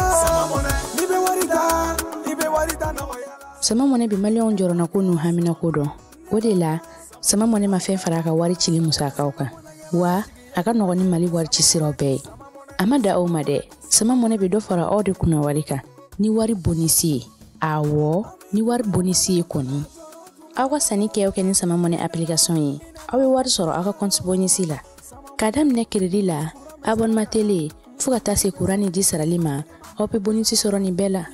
la. N'i bɛ wari ta, i bɛ wari ta nɔgɔya la. Sama Mɔnɛ bɛ maliyɛnw jɔrɔnako n'u haminako dɔn. O de la, Sama Mɔnɛ ma fɛn fara a ka wari cili musakaw kan, wa a ka nɔgɔn ni Mali wari ci siraw bɛɛ ye. A ma da aw ma dɛ, Sama Mɔnɛ bɛ dɔ fara aw de kunna wari kan ni wari bonisi ye. Awɔ, ni wari bonisi ye kɔni. Aw ka sanni kɛ o kɛ ni Sama Mɔnɛ application ye, aw bɛ wari sɔrɔ aw ka compte bonisi la. K'a daminɛ crédit la, abonnement télé, fo ka taa se courant ni ji sarali ma, aw bɛ bonisi sɔrɔ nin bɛɛ la.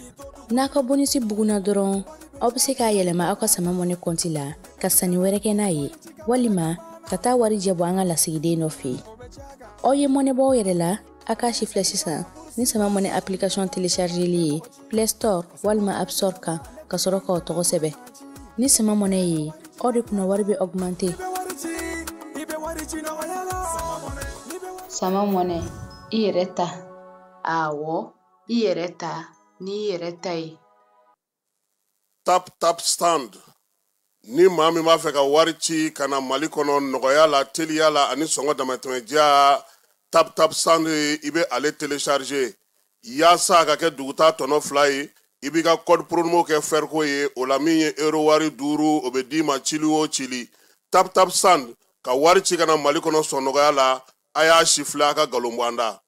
N'a ka bonisi bugunna dɔrɔn, aw bɛ se k'a yɛlɛma aw ka Sama Mɔnɛ compte la ka sanni wɛrɛ kɛ n'a ye, walima ka taa wari jɛ bɔ an ka lasigiden dɔ fɛ yen. Aw ye mɔnɛ bɔ aw yɛrɛ la, a k'a si filɛ sisan ni Sama Mɔnɛ application téléchargeli ye Play Store walima App Store kan, ka sɔrɔ k'aw tɔgɔ sɛbɛn. Ni Sama Mɔnɛ ye, aw de kunna wari bɛ augmenter. I bɛ wari ci, i bɛ wari ci nɔgɔya la. Sama Mɔnɛ, i yɛrɛ ta. Awɔ, i yɛrɛ ta n'i yɛrɛ ta ye. Tap Tap Stand, ni maa min b'a fɛ ka wari ci ka na Mali kɔnɔ nɔgɔya la, teliya la ani sɔngɔ damatɛmɛdiya, Tap Tap Stand, i bɛ ale télécharger yaasa a ka kɛ duguta tɔnɔ 2 ye. I b'i ka code promo kɛ fɛriko ye, o la min ye euro wari 5, o bɛ d'i ma cili o cili. Tap Tap Stand, ka wari ci ka na Mali kɔnɔ sɔn nɔgɔya la. A y'a si filɛ, a ka nkalon bɔ an da.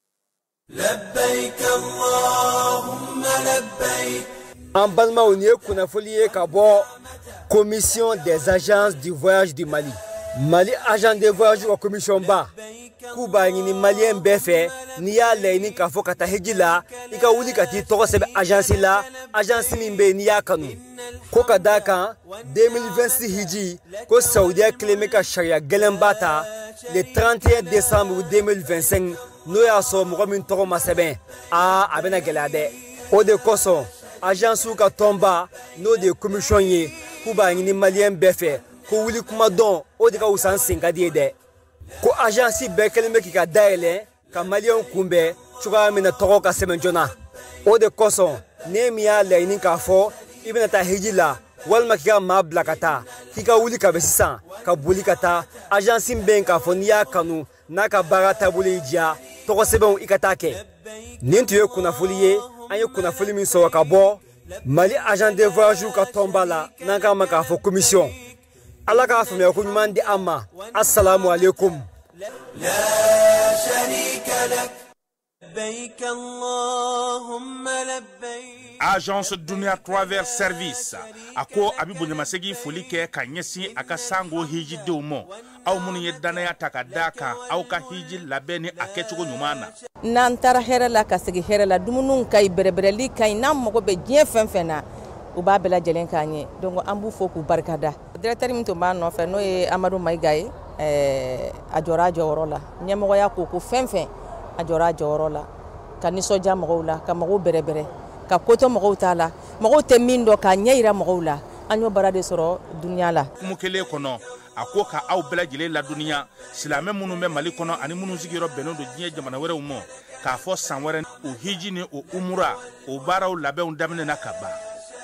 لبيك اللهم لبيك. An balimaw, nin ye kunnafoli ye ka bɔ Commission des agences du voyage du Mali, Mali agent de voyage ka commission ba, k'u b'a ɲini maliyɛn bɛɛ fɛ, n'i y'a laɲini k'a fɔ ka taa hiji la, i ka wuli ka t'i tɔgɔ sɛbɛn agence la, agence min bɛ yen n'i y'a kanu. Ko ka d'a kan, 2026 hiji ko, Saudiya kelen bɛ ka sariya gɛlɛnba ta le 31 décembre 2025. N'o y'a sɔrɔ mɔgɔ min tɔgɔ ma sɛbɛn, aa, a bɛna gɛlɛya dɛ. O de kosɔn, agencew ka tɔnba, n'o de ye commission ye, k'u b'a ɲini maliyɛn bɛɛ fɛ ko wuli kuma dɔn, o de ka wusa n sen ka di ye dɛ. Ko agence bɛɛ kɛlen bɛ k'i ka dayɛlɛ ka maliyɛnw kunbɛn cogoya min na tɔgɔ ka sɛbɛn joona. O de kosɔn, ne min y'a laɲini k'a fɔ i bɛna taa hiji la walima k'i ka maa bila ka taa, k'i ka wuli ka bɛ sisan ka boli ka taa agence min bɛ yen k'a fɔ n'i y'a kanu, n'a ka baara taabolo y'i diya, tɔgɔ sɛbɛnw i ka taa kɛ. Nin tun ye kunnafoli ye, an ye kunnafoli min sɔrɔ ka bɔ Mali agent de voyage ka tɔnba la, n'an k'a ma k'a fɔ commission. Ala k'a faamuya ko ɲuman di an ma. Assalamu alaikum. لا شريك لك، لبيك اللهم لبيك. Agence Dunia Travel Service a ko a bɛ bonyamasegin foli kɛ ka ɲɛsin a ka sango hijidenw ma, aw minnu ye danaya ta ka d'a kan aw ka hiji labɛn ni a kɛcogo ɲuman na. N'an taara hɛrɛ la ka segin hɛrɛ la, dumuniw ka ɲi, bɛrɛbɛrɛli ka ɲi. N'an mago bɛ diɲɛ fɛn fɛn na, u b'a bɛɛ lajɛlen k'an ye. Donc an b'u fo k'u barikada. Directeur min tun b'a nɔfɛ, n'o ye Amadu Mayiga ye, a jɔra a jɔyɔrɔ la. Ɲɛmɔgɔya ko ko fɛn fɛn, a jɔra a jɔyɔrɔ la ka nisɔndiya mɔgɔw la, ka mɔgɔw bɛrɛbɛrɛ, ka kotɔ mɔgɔw t'a la, mɔgɔw tɛ min dɔn, k'a ɲɛ yira mɔgɔw la. An y'o baara de sɔrɔ dunuya la. Kumu kelen kɔnɔ, a ko ka aw bɛɛ lajɛlen ladɔnniya, silamɛ minnu bɛ Mali kɔnɔ ani minnu sigiyɔrɔ bɛnnen don diɲɛ jamana wɛrɛw ma, k'a fɔ san wɛrɛ o hiji ni o umura, o baaraw labɛnw daminɛna ka ban.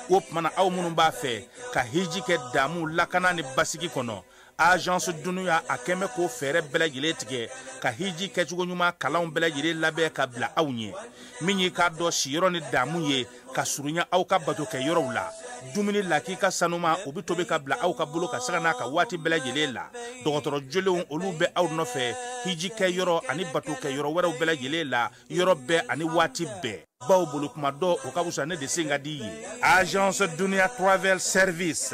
O tumana, aw minnu b'a fɛ ka hiji kɛ damu, lakana ni basigi kɔnɔ, Agence Dunuya a kɛn bɛ k'o fɛɛrɛ bɛɛ lajɛlen tigɛ ka hiji kɛcogo ɲuman kalanw bɛɛ lajɛlen labɛn ka bila aw ɲɛ. Min y'i k'a dɔn siyɔrɔ ni damu ye ka surunya aw ka bato kɛ yɔrɔw la, dumuni lakika sanuma, o bɛ tobi ka bila aw ka bolo ka saga n'a ka waati bɛɛ lajɛlen la. Dɔgɔtɔrɔ jolenw, olu bɛ aw nɔfɛ hiji kɛ yɔrɔ ani bato kɛ yɔrɔ wɛrɛw bɛɛ lajɛlen la, yɔrɔ bɛɛ ani waati bɛɛ. Baw bolo kuma dɔ, o ka wusa ne de sen ka di ye. Agence Dunia Travel Service,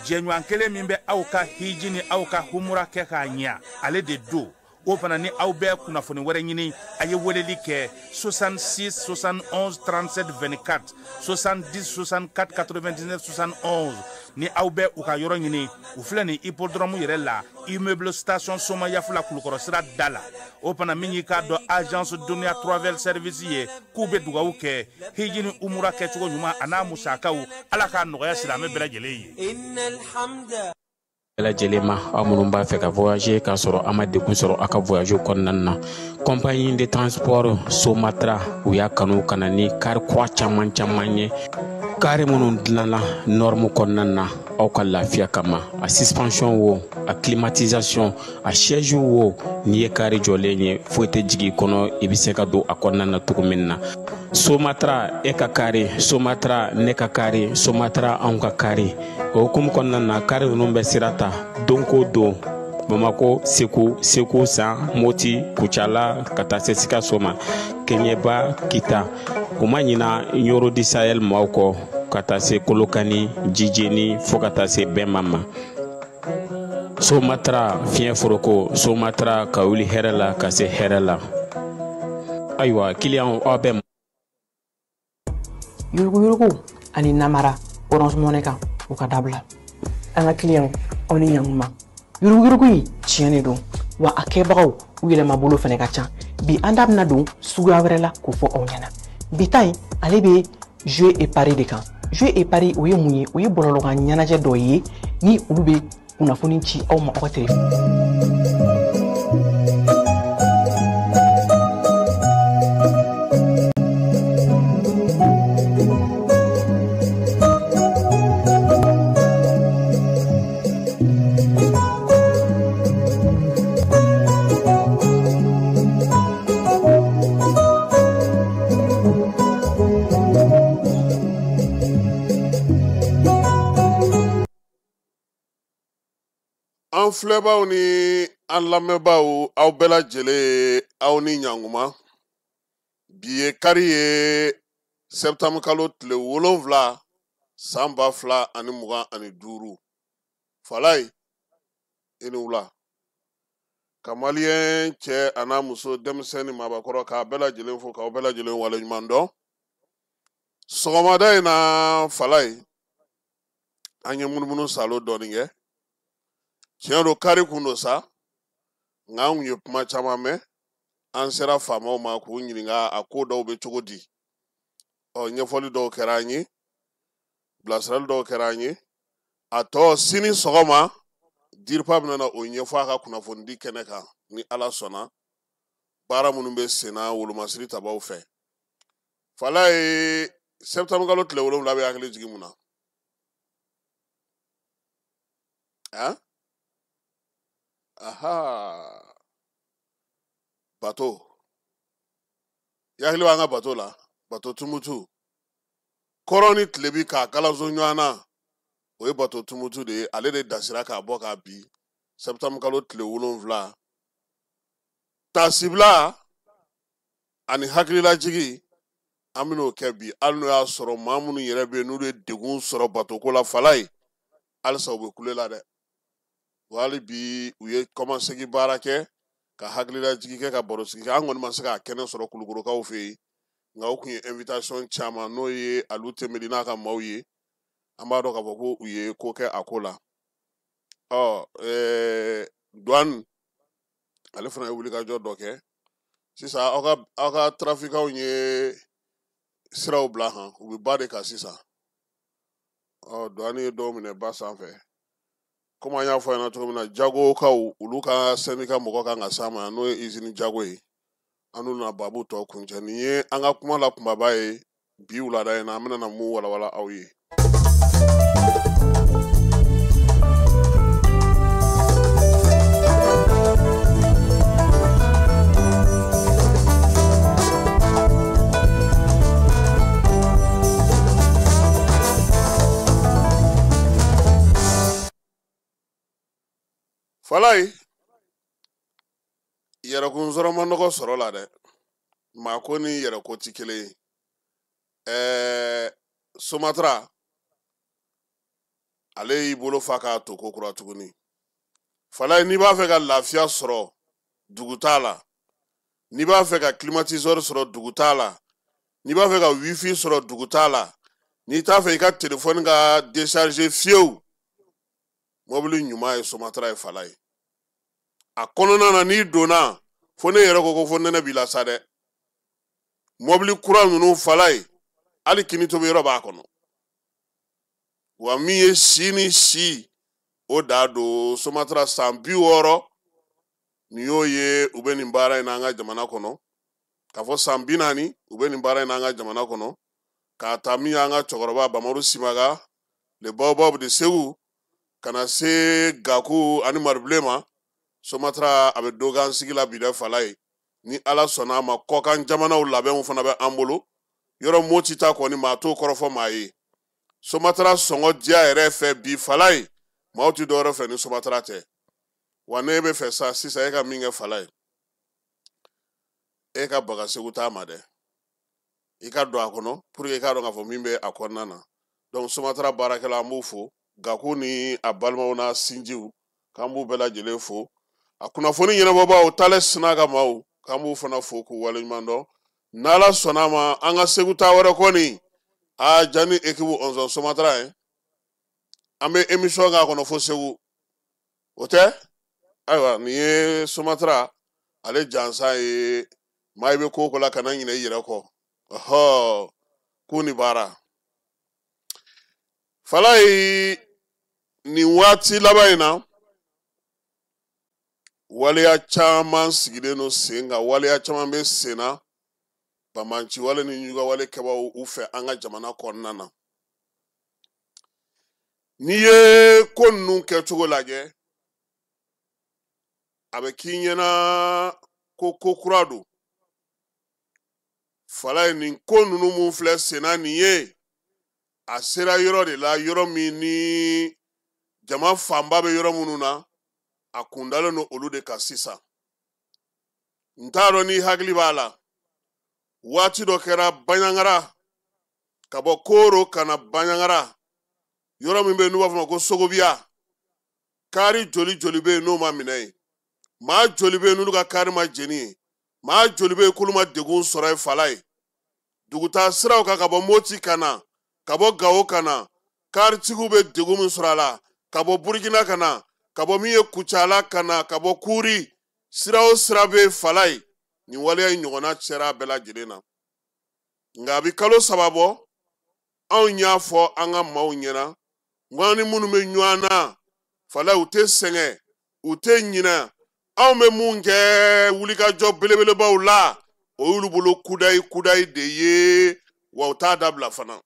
jɛɲɔgɔn kelen min bɛ aw ka hiji ni aw ka humura kɛ k'a ɲɛ, ale de don. O fana ni aw bɛ kunnafoni wɛrɛ ɲini, a ye weleli kɛ 66 71 37 24, 70 64 99 71. Ni aw bɛ u ka yɔrɔ ɲini, u filɛ nin hippodrome yɛrɛ la, immeuble Station Somayaf la, Kulukɔrɔ sira da la. O fana, min y'i k'a dɔn Agence Dunia Travel Service ye, k'u bɛ dugawu kɛ hiji ni umura kɛcogo ɲuman a n'a musakaw, Ala k'a nɔgɔya silamɛ bɛɛ lajɛlen ye. إن الحمد Bɛɛ lajɛlen ma, aw minnu b'a fɛ ka voyager k'a sɔrɔ a ma degun sɔrɔ aw ka voyage kɔnɔna na, compagnie de transport Somatra, u y'a kanu ka na ni car kura caman caman ye. Kari minnu dilanna norme kɔnɔna na aw ka lafiya kama, a suspension wo, a climatisation, a siège wo, n'i ye kari jɔlen ye foyi tɛ jigin i kɔnɔ, i bɛ se ka don a kɔnɔna na cogo min na. Somatra e ka kari, Somatra ne ka kari, Somatra anw ka kari. O hukumu kɔnɔna na, kari ninnu bɛ sira ta don ko don, Bamako, Segu, Segu San, Moti, Kucala, ka taa se Sikaso ma, Kɛɲɛba, Kita. U ma ɲina Ɲoro di Sahel maaw kɔ, ka taa se Kolokani, Jijeni, fo ka taa se Bɛnma ma. Somatra fiɲɛ foroko, Somatra ka wuli hɛrɛ la ka se hɛrɛ la. Ayiwa, kiliyanw, aw bɛ Yuruguyurugu ani namara Orange Money kan, o ka dabila. An ka kiliyanw, aw ni ɲankuma. Yuruguyurugu in tiɲɛ de don wa, a kɛbagaw u yɛlɛmabolo fana ka ca. Bi, an da bɛna don suguya wɛrɛ la k'o fɔ aw ɲɛna. Bi ta in, ale bɛ jeu et pari de kan. Jeu et pari, o ye mun ye? O ye bɔlɔlɔkan ɲɛnajɛ dɔ ye ni olu bɛ kunnafoni ci aw ma aw ka telefɔni. An filɛbaw ni an lamɛnbaaw, aw bɛɛ lajɛlen, aw ni ɲankuma. Bi ye kari ye, sɛptanburu kalo tile 7, san 2025. Falayi, i ni wula. Ka maliyɛn cɛ a n'a muso, denmisɛn ni maabakɔrɔ, k'a bɛɛ lajɛlen fo, k'aw bɛɛ lajɛlen waleɲuman dɔn. Sɔgɔmada in na, Falayi, an ye munumunu salo dɔɔni kɛ. Tiɲɛ don, kari kun don sa, nka an kun ye kuma caman mɛn. An sera faamaw ma k'u ɲininka a ko dɔw bɛ cogo di. Ɔ, ɲɛfɔli dɔw kɛra an ye, bilasirali dɔw kɛra an ye. A tɔ, sini sɔgɔma, DIRPA bɛna na o ɲɛfɔ a ka kunnafonidi kɛnɛ kan, ni Ala sɔnna, baara minnu bɛ senna wolomasiri tabaw fɛ. Falayi, sɛptanburu kalo tile 7 bɛ hakili jigin mun na? Han, aha, bato. I hakili b'an ka bato la, bato Tumutu, kɔrɔn ni tilebi k'a kalanso ɲɔgɔn na, o ye bato Tumutu de ye. Ale de dasira k'a bɔ k'a bi sɛptanburu kalo tile 7. Tasibila ani hakililajigi, an bɛn'o kɛ bi, hali n'o y'a sɔrɔ maa minnu yɛrɛ bɛ yen n'olu ye degun sɔrɔ batoko la, Falayi, halisa u bɛ kule la dɛ. Wa hali bi u ye kɔmasegin baara kɛ, ka hakililajigi kɛ, ka barosigi kɛ. An kɔni ma se k'a kɛnɛ sɔrɔ Kulukorokaw fɛ yen, nka u tun ye invitation caman, n'o ye Alu Tembeli n'a ka maaw ye. An b'a dɔn k'a fɔ ko u ye ko kɛ a ko la. Ɔ, douane, ale fana ye wulikajɔ dɔ kɛ sisan. Aw ka trafiquants ye siraw bila han, u bɛ ba de kan sisan. Ɔ, douane ye dɔw minɛ ba sanfɛ. Komi an y'a fɔ ɲɛna cogo min na, jagokaw, olu ka syndicat mɔgɔ kan ka s'a ma, n'o ye usine jago ye. An n'u na babu tɔ kuncɛ. Nin ye an ka kuma la kunbaba ye bi wulada in na, an bɛna na mun walawala aw ye. Falayi, yɛrɛkun sɔrɔ ma nɔgɔ sɔrɔ la dɛ. Maa ko ni yɛrɛko ti kelen ye. Somatra, ale y'i bolo fa k'a to ko kura tuguni. Falayi, n'i b'a fɛ ka lafiya sɔrɔ, dugu t'a la. N'i b'a fɛ ka climatiseur sɔrɔ, dugu t'a la. N'i b'a fɛ ka wifi sɔrɔ, dugu t'a la. N'i t'a fɛ i ka telefɔni ka décharger fiyewu, mɔbili ɲuman ye Somatra ye. Falayi, a kɔnɔna na, n'i donna, fo ne yɛrɛ ko fo nɛnɛ b'i la sa dɛ. Mɔbili kura ninnu, Falayi, hali kini tobi yɔrɔ b'a kɔnɔ. Wa min ye si ni si, o da don. Somatra, san 60 nin y'o ye u bɛ nin baara in na an ka jamana kɔnɔ. K'a fɔ san 40 u bɛ nin baara in na an ka jamana kɔnɔ. K'a ta min y'an ka cɛkɔrɔba Bamaru Simaga, le baobab de Segu, ka na se Gaku ani Maribilen ma. Somatra a bɛ dogan sigi la bi dɛ Falaye. Ni Ala sɔnna a ma, kɔkan jamanaw labɛnw fana bɛ an bolo. Yɔrɔ Moti ta kɔni maa t'o kɔrɔfɔ maa ye. Somatra sɔngɔ diya yɛrɛ fɛ bi Falaye, maaw ti dɔwɛrɛ fɛ ni Somatra tɛ. Wa ne bɛ fɛ sa sisan e ka min kɛ Falaye, e ka baga Segu t'a ma dɛ, i ka don a kɔnɔ pour que i k'a dɔn k'a fɔ min bɛ a kɔnɔna na. Donc Somatra baarakɛla an b'u fo, Gaku ni a balimaw n'a sinjiw k'an b'u bɛɛ lajɛlen fo. A kunnafoni ɲɛnabɔbaaw Talɛ Sina ka maaw k'an b'u fana fo k'u waleɲuman dɔn. N'Ala sɔnna a ma, an ka Segu taa wɛrɛ kɔni, a jani équipe ɔnzɔn Somatra ye, an bɛ émission k'a kɔnɔ fo Segu, o tɛ? Ayiwa, nin ye Somatra ale jansa ye. Maa i bɛ ko o ko la, kana ɲinɛ i yɛrɛ kɔ. Ɔhɔ, k'u ni baara. Falaye, nin waati laban in na, waleya caman sigilen don sen kan, waleya caman bɛ sen na, banbanci wale ni ɲugawale kɛbaaw u fɛ an ka jamana kɔnɔna na. N'i ye ko ninnu kɛcogo lajɛ, a bɛ k'i ɲɛna ko ko kura don. Falaye, nin ko ninnu mun filɛ senna nin ye, a sera yɔrɔ de la, yɔrɔ min ni jama fanba bɛ yɔrɔ minnu na, a kundalen don olu de kan sisan. N t'a dɔn n'i hakili b'a la, waati dɔ kɛra Baɲangara, ka bɔ Koro ka na Baɲangara, yɔrɔ min bɛ yen n'u b'a fɔ ma ko Sogobiya, kaari joli joli bɛ yen n'o ma minɛ yen, maa joli bɛ yen n'olu ka kaari ma jeni yen, maa joli bɛ yen k'olu ma degun sɔrɔ yen Falaye. Dugutaa siraw kan ka bɔ Moti ka na, ka bɔ Gawo ka na, kaaritigiw bɛ degun min sɔrɔ a la, ka bɔ Burukina ka na, ka bɔ min ye Kucala ka na, ka bɔ Kuri, sira o sira bɛ Falaye, nin waleya in ɲɔgɔnna cɛra a bɛɛ lajɛlen na. Nka a bɛ kalo 3 bɔ, anw y'a fɔ an ka maaw ɲɛna, n ko an ni minnu bɛ ɲɔgɔn na Falaye, u tɛ sɛgɛn, u tɛ ɲinɛ. Anw bɛ mun kɛ wulikajɔ belebelebaw la, o y'olu bolo kudayi kudayi de ye, wa u t'a dabila fana.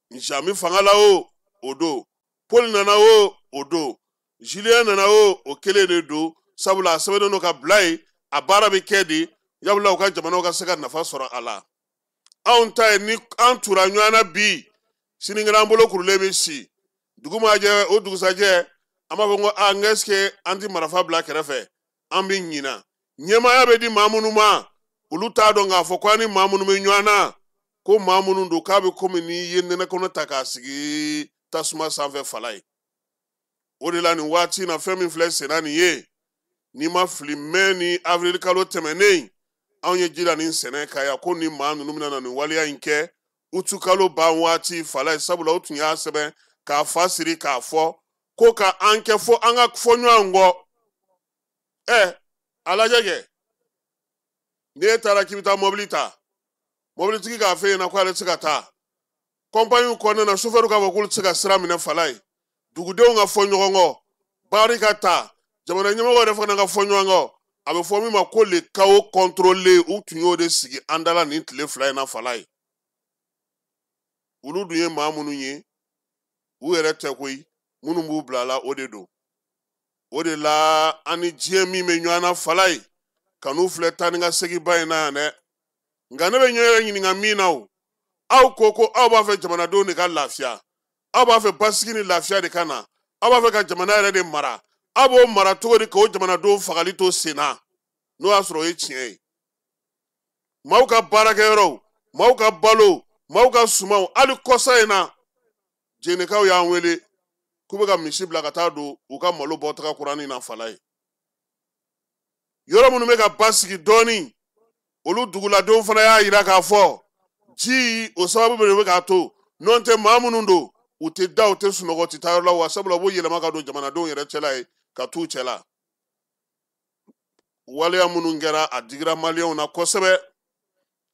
Jami fanga la o, o don. Paul nana o, o don. Julien nana o, o kelen de don. Sabula a sɛbɛnnen don ka bila yen, a baara bɛ kɛ de, yabula u ka jamanaw ka se ka nafa sɔrɔ a la. Anw ta ye ni an tura ɲɔgɔn na bi, sinikɛnɛ an bolo kurulen bɛ si. Dugu ma jɛ, o dugusajɛ, an b'a fɔ ko a, n est ce que an ti marifa bila kɛrɛfɛ, an bɛ ɲina. Ɲɛmaaya bɛ di maa minnu ma, olu t'a dɔn k'a fɔ ko an ni maa minnu bɛ ɲɔgɔn na, ko maa minnu don k'a bɛ komi n'i ye nɛnɛ kɔnɔ ta k'a sigi tasuma sanfɛ Falaye. O de la nin waati in na, fɛn min filɛ senna nin ye, n'i ma fili mɛ ni avril kalo tɛmɛnen, anw ye ji la nin sɛnɛ ka yan ko ni maa ninnu bɛna na nin waleya in kɛ utu kalo ban waati Falaye. Sabula u tun y'a sɛbɛn k'a fa siri k'a fɔ ko ka an kɛ fo an ka fɔ ɲɔgɔn kɔ. A lajɛ kɛ, n'e taara k'i bɛ taa mɔbili ta, mɔbilitigi k'a f'e ɲɛna ko ale tɛ se ka taa, kɔnpaɲiw kɔnɔna na sofɛriw k'a fɔ k'olu tɛ se ka sira minɛ Falaye, dugudenw ka fɔ ɲɔgɔn kɔ, baari ka ta, jamana ɲɛmɔgɔ yɛrɛ fana ka fɔ ɲɔgɔn kɔ. A bɛ fɔ min ma ko le chaos contrôlé, u tun y'o de sigi an da la nin tile 2 in na Falaye. Olu dun ye maa minnu ye, u yɛrɛ tɛ koyi, minnu b'u bila la o de don. O de la an ni diɲɛ min bɛ ɲɔgɔn na Falaye, ka n'u filɛ taa ni ka seginba in na yan dɛ. Nka ne bɛ ɲɛ yɛrɛ ɲininka min na o, aw ko ko aw b'a fɛ jamanadenw de ka lafiya, aw b'a fɛ basigi ni lafiya de ka na, aw b'a fɛ ka jamana yɛrɛ de mara, aw b'o mara cogo di k'o jamanadenw fagali to sen na, n'o y'a sɔrɔ o ye tiɲɛ ye. Maaw ka baarakɛyɔrɔw, maaw ka balo, maaw ka sumanw, hali kɔsa in na, Jenekaw y'an wele k'u bɛ ka misi bila ka taa don u ka malo bɔtaga kuranin na Falaye. Yɔrɔ minnu bɛ ka basigi dɔɔnin, olu duguladenw fana y'a yira k'a fɔ ji o sababu de bɛ k'a to, n'o tɛ maa minnu don, u tɛ da, u tɛ sunɔgɔ, u tɛ taa yɔrɔ la, wa sabula u b'u yɛlɛma ka don jamanadenw yɛrɛ cɛla ye ka t'u cɛla. Waleya minnu kɛra, a digira maliyɛnw na kosɛbɛ.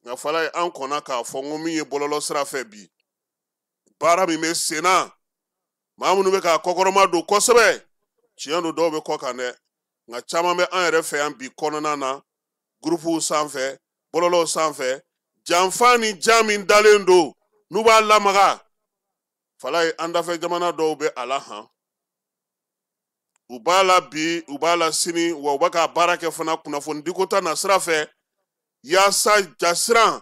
Nka Falaye, an kɔnna k'a fɔ n ko min ye bɔlɔlɔ sira fɛ bi, baara min bɛ sen na, maa minnu bɛ k'a kɔkɔrɔma don kosɛbɛ, tiɲɛ don dɔw bɛ kɔ kan dɛ, nka caman bɛ an yɛrɛ fɛ yan bi kɔnɔna na, gurupuw sanfɛ, bɔlɔlɔw sanfɛ, janfa ni ja min dalen don N'u b'a lamaga, falaye, an dafɛ jamana dɔw bɛ a la han. U b'a la bi, u b'a la sini, wa u bɛ ka baara kɛ fana kunnafonidiko ta na sira fɛ, yaasa jasiran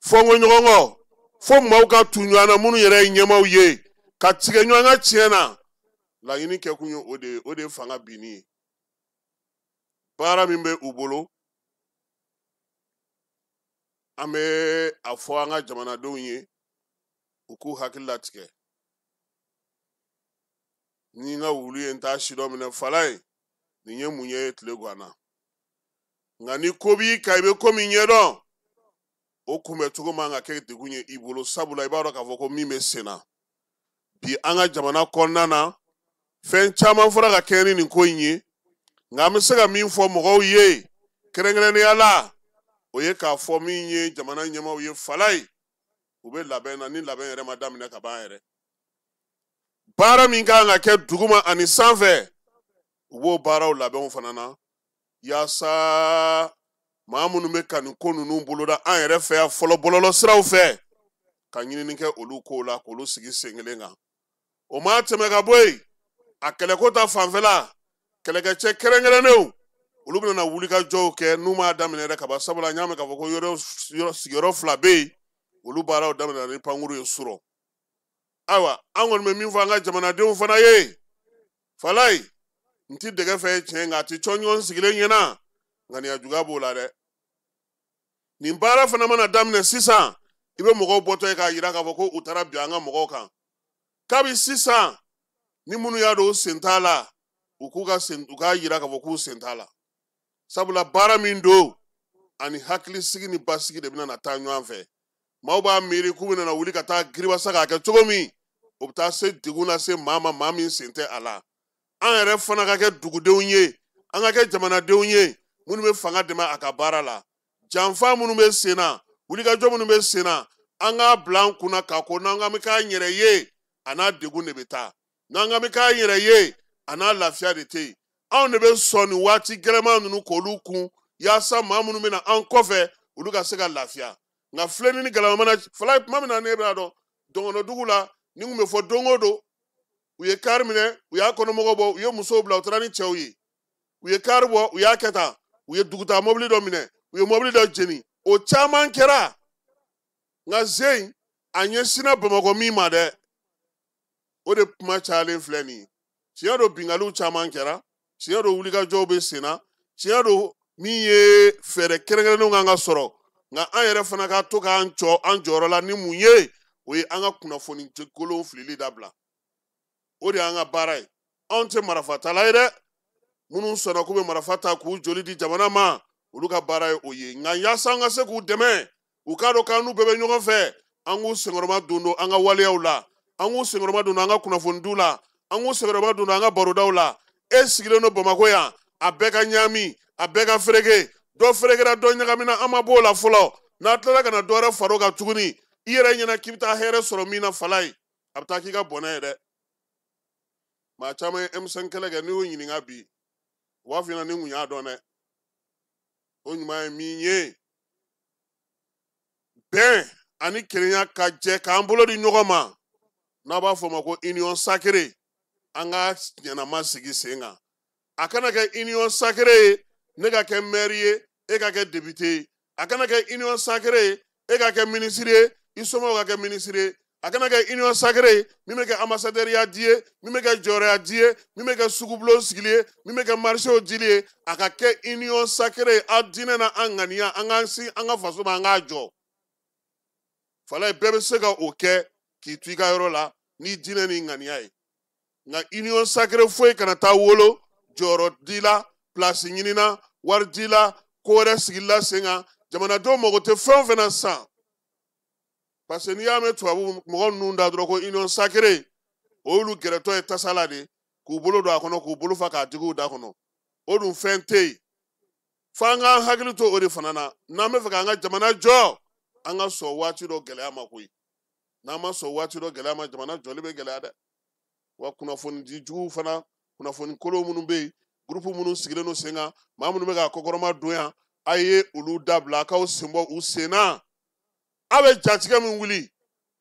fɔnko ɲɔgɔn kɔ, fo maaw ka tu ɲɔgɔn na minnu yɛrɛ ye ɲɛmaaw ye, ka tigɛ ɲɔgɔn ka tiɲɛ na. Laɲini kɛkun ye o de ye, o de ye fanga binni ye. Baara min bɛ u bolo, an bɛ a fɔ an ka jamanadenw ye, u k'u hakili latigɛ. Ni n ka wulu ye n t'a si dɔ minɛ, falaye, nin ye mun ye tile ganna? Nka ni ko b'i kan, i bɛ ko min ɲɛdɔn, o kunbɛcogo man ka kɛ degun ye i bolo, sabula i b'a dɔn k'a fɔ ko min bɛ sen na bi an ka jamana kɔnɔna na, fɛn caman fɔra ka kɛɲɛ ni nin ko in ye. Nka an bɛ se ka min fɔ mɔgɔw ye kɛrɛnkɛrɛnnenya la, o ye k'a fɔ min ye jamana ɲɛmaaw ye, falaye, u bɛ labɛn na, ni labɛn yɛrɛ ma daminɛ ka ban yɛrɛ. Baara min kan ka kɛ duguma ani sanfɛ, u b'o baaraw labɛnw fana na, yaasa maa minnu bɛ ka nin ko ninnu boloda an yɛrɛ fɛ yan fɔlɔ bɔlɔlɔ siraw fɛ, ka ɲinini kɛ olu kow la, k'olu sigi sen kelen kan. O maa tɛmɛ ka bɔ yen, a kɛlɛko ta fanfɛla, kɛlɛkɛcɛ kɛrɛnkɛrɛnnenw, olu bɛna na wulikajɔw kɛ n'u m'a daminɛ yɛrɛ ka ban, sabula n y'a mɛn k'a fɔ ko yɔrɔ sigiyɔrɔ 2 bɛ yen, olu baaraw daminɛna ni pankuru ye surɔ. Ayiwa, an kɔni bɛ min fɔ an ka jamanadenw fana ye, falaye, n ti dɛgɛ fɛ tiɲɛ, nka a ti cɔn ɲɔgɔn sigilen ɲɛna, ŋaniya juguya b'o la dɛ. Nin baara fana mana daminɛ sisan, i bɛ mɔgɔw bɔtɔ ye k'a yira k'a fɔ ko u taara bin an ka mɔgɔw kan. Kabi sisan, ni minnu y'a dɔn u sen t'a la, u k'u ka sen, u k'a yira k'a fɔ k'u sen t'a la, sabula baara min don, ani hakilisigi ni basigi de bɛna na taa ɲɔgɔn fɛ. Maaw b'a miiri k'u bɛna na wuli ka taa giribasa k'a kɛ cogo min, o bɛ taa se degun lase maa ma, maa min sen tɛ a la. An yɛrɛ fana ka kɛ dugudenw ye, an ka kɛ jamanadenw ye minnu bɛ fanga dɛmɛ a ka baara la. Janfa minnu bɛ sen na, wulikajɔ minnu bɛ sen na, an k'a bila an kunna k'a ko n'an k'an bɛ k'an yɛrɛ ye, a n'a degun de bɛ taa. N'an k'an bɛ k'an yɛrɛ ye, a n'a lafiya de tɛ yen. Anw de bɛ sɔn nin waati gɛlɛman ninnu k'olu kun, yaasa maa minnu bɛ na an kɔfɛ, olu ka se ka lafiya. Nka filɛni ni galama mana fala, tuma min na ne b'a dɔn dɔgɔnɔdugu la, ni kun bɛ fɔ don o don, u ye kari minɛ, u y'a kɔnɔmɔgɔw bɔ, u ye musow bila, u taara ni cɛw ye. U ye kari bɔ, u y'a kɛ tan, u ye dugutaa mɔbili dɔ minɛ, u ye mɔbili dɔ jeni. O caman kɛra. Nka zen, a ɲɛsinna Bamakɔ min ma dɛ, o de kuma cayalen filɛ nin ye. Tiɲɛ don, binkaliw caman kɛra, tiɲɛ don, wulikajɔw bɛ sen na, tiɲɛ don, min ye fɛɛrɛ kɛrɛnkɛrɛnnenw kan ka sɔrɔ. Nka an yɛrɛ fana ka to k'an jɔ an jɔyɔrɔ la ni mun ye, o ye an ka kunnafoni kolon filili dabila. O de y'an ka baara ye. Anw tɛ marifatala ye dɛ. Minnu sɔnna k'u bɛ marifa ta k'u joli di jamana ma, olu ka baara ye o ye. Nka yaasa an ka se k'u dɛmɛ, u k'a dɔn k'an n'u bɛɛ bɛ ɲɔgɔn fɛ, an k'u senkɔrɔma don don an ka waleyaw la, an k'u senkɔrɔma don don an ka kunnafonidiw la, an k'u senkɔrɔma don don an ka barodaw la. E sigilen don Bamakɔ yan, a bɛɛ ka ɲaami, a bɛɛ ka fereke, dɔ ferekera, dɔ ɲagamina, an ma b'o la fɔlɔ. N'a tilala ka na dɔ wɛrɛ far'o kan tuguni, i yɛrɛ ɲɛna k'i bɛ taa hɛrɛ sɔrɔ min na, falaye, a bɛ taa k'i ka bɔnɛ ye dɛ. Maa caman ye M5 kɛlɛ kɛ, n'i y'o ɲininka bi, u b'a f'i ɲɛna ni n kun y'a dɔn dɛ. O ɲuman ye min ye, bɛn ani kelenya ka jɛ k'an bolo di ɲɔgɔn ma, n'a b'a fɔ o ma ko union sacrée, an ka ɲɛnama sigi sen kan. A kana kɛ union sacrée ye, ne ka kɛ maire ye, e ka kɛ député ye. A kana kɛ union sacrée ye, e ka kɛ ministre ye, i somɔgɔw ka kɛ ministre ye. A kana kɛ union sacrée ye, min bɛ kɛ ambassadeur di ye, min bɛ kɛ jɔyɔrɔya di ye, min bɛ kɛ sugubulon sigili ye, min bɛ kɛ marché dili ye. A ka kɛ union sacrée ye, aw diinɛ na an ŋaniya, an k'an sin an ka faso ma, an k'a jɔ. Falaye, bɛɛ bɛ se ka o kɛ k'i to i ka yɔrɔ la ni diinɛ ni ŋaniya ye. Nka union sacrée foyi kana taa wolo jɔyɔrɔ di la, place ɲini na, wari di la, ko wɛrɛ sigili la sen kan. Jamanadenw mago tɛ fɛn o fɛn na sisan, parce que n'i y'a mɛn tubabu mɔgɔ ninnu da dɔrɔn ko union sacrée, o y'olu gɛrɛtɔ ye tasa la de, k'u bolo don a kɔnɔ, k'u bolo fa k'a digi u da kɔnɔ. O dun fɛn tɛ yen. F'an k'an hakili to o de fana na. N'an bɛ fɛ k'an ka jamana jɔ, an ka sɔn waati dɔ gɛlɛya ma koyi. N'an ma sɔn waati dɔ gɛlɛya ma, jamana jɔli bɛ gɛlɛya dɛ. Wa kunnafoni di juguw fana, kunnafoni kolon minnu bɛ yen, gurupu minnu sigilen don sen kan, maa minnu bɛ k'a kɔkɔrɔma don yan, a ye olu dabila, a k'aw sen bɔ u sen na. A bɛ jatigɛ min wuli,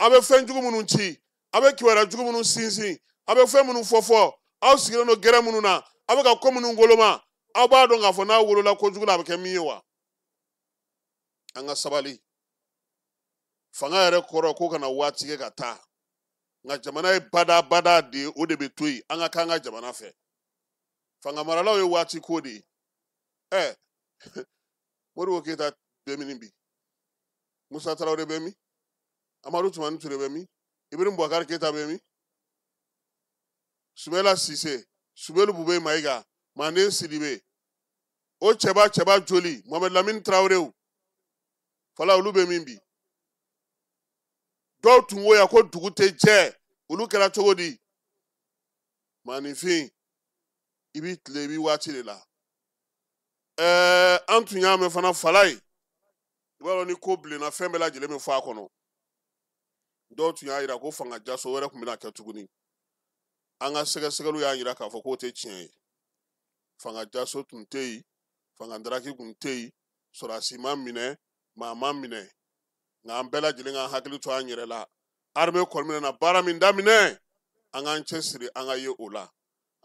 Aw bɛ fɛn jugu minnu ci, aw bɛ kibaruya jugu minnu sinsin, aw bɛ fɛn minnu fɔ fɔ, aw sigilen don gɛrɛ minnu na, aw bɛ ka ko minnu woloma, aw b'a dɔn k'a fɔ n'a wolola kojugu la a bɛ kɛ min ye wa? An ka sabali. Fanga yɛrɛ kɔrɔ ko kana waati kɛ ka taa, nka jamana ye badabada de ye, o de bɛ to yen. An ka k'an ka jamana fɛ. Fanga maralaw ye waati ko de ye. Modibo Keyita bɛ min bi? Musa Tarawele bɛ min? Amadu Tumani Ture bɛ min? Ibrahim Boubacar Keyita bɛ min? Sumela Sise, Subelu Bube Mayiga, Manden Sidibe, o cɛba cɛba joli, Mohamed Lamine Traorew, fala olu bɛ min bi? Dɔw tun ko yan ko dugu tɛ jɛ, olu kɛra cogo di? Maaninfin, i b'i tile, i b'i waati de la. An tun y'a mɛn fana fala ye, i b'a dɔn ni ko bilenna fɛn bɛɛ lajɛlen bɛ fɔ a kɔnɔ. Dɔw tun y'a yira ko fanga jaso wɛrɛ tun bɛna kɛ tuguni. An ka sɛgɛsɛgɛliw y'a yira k'a fɔ k'o tɛ tiɲɛ ye. Fanga jaso tun tɛ yen, fanga daraki tun tɛ yen, sɔrɔdasi ma minɛ, maa ma minɛ. Nka an bɛɛ lajɛlen k'an hakili to an yɛrɛ la. Armée kɔni bɛna na baara min daminɛ, an k'an cɛsiri an ka ye o la.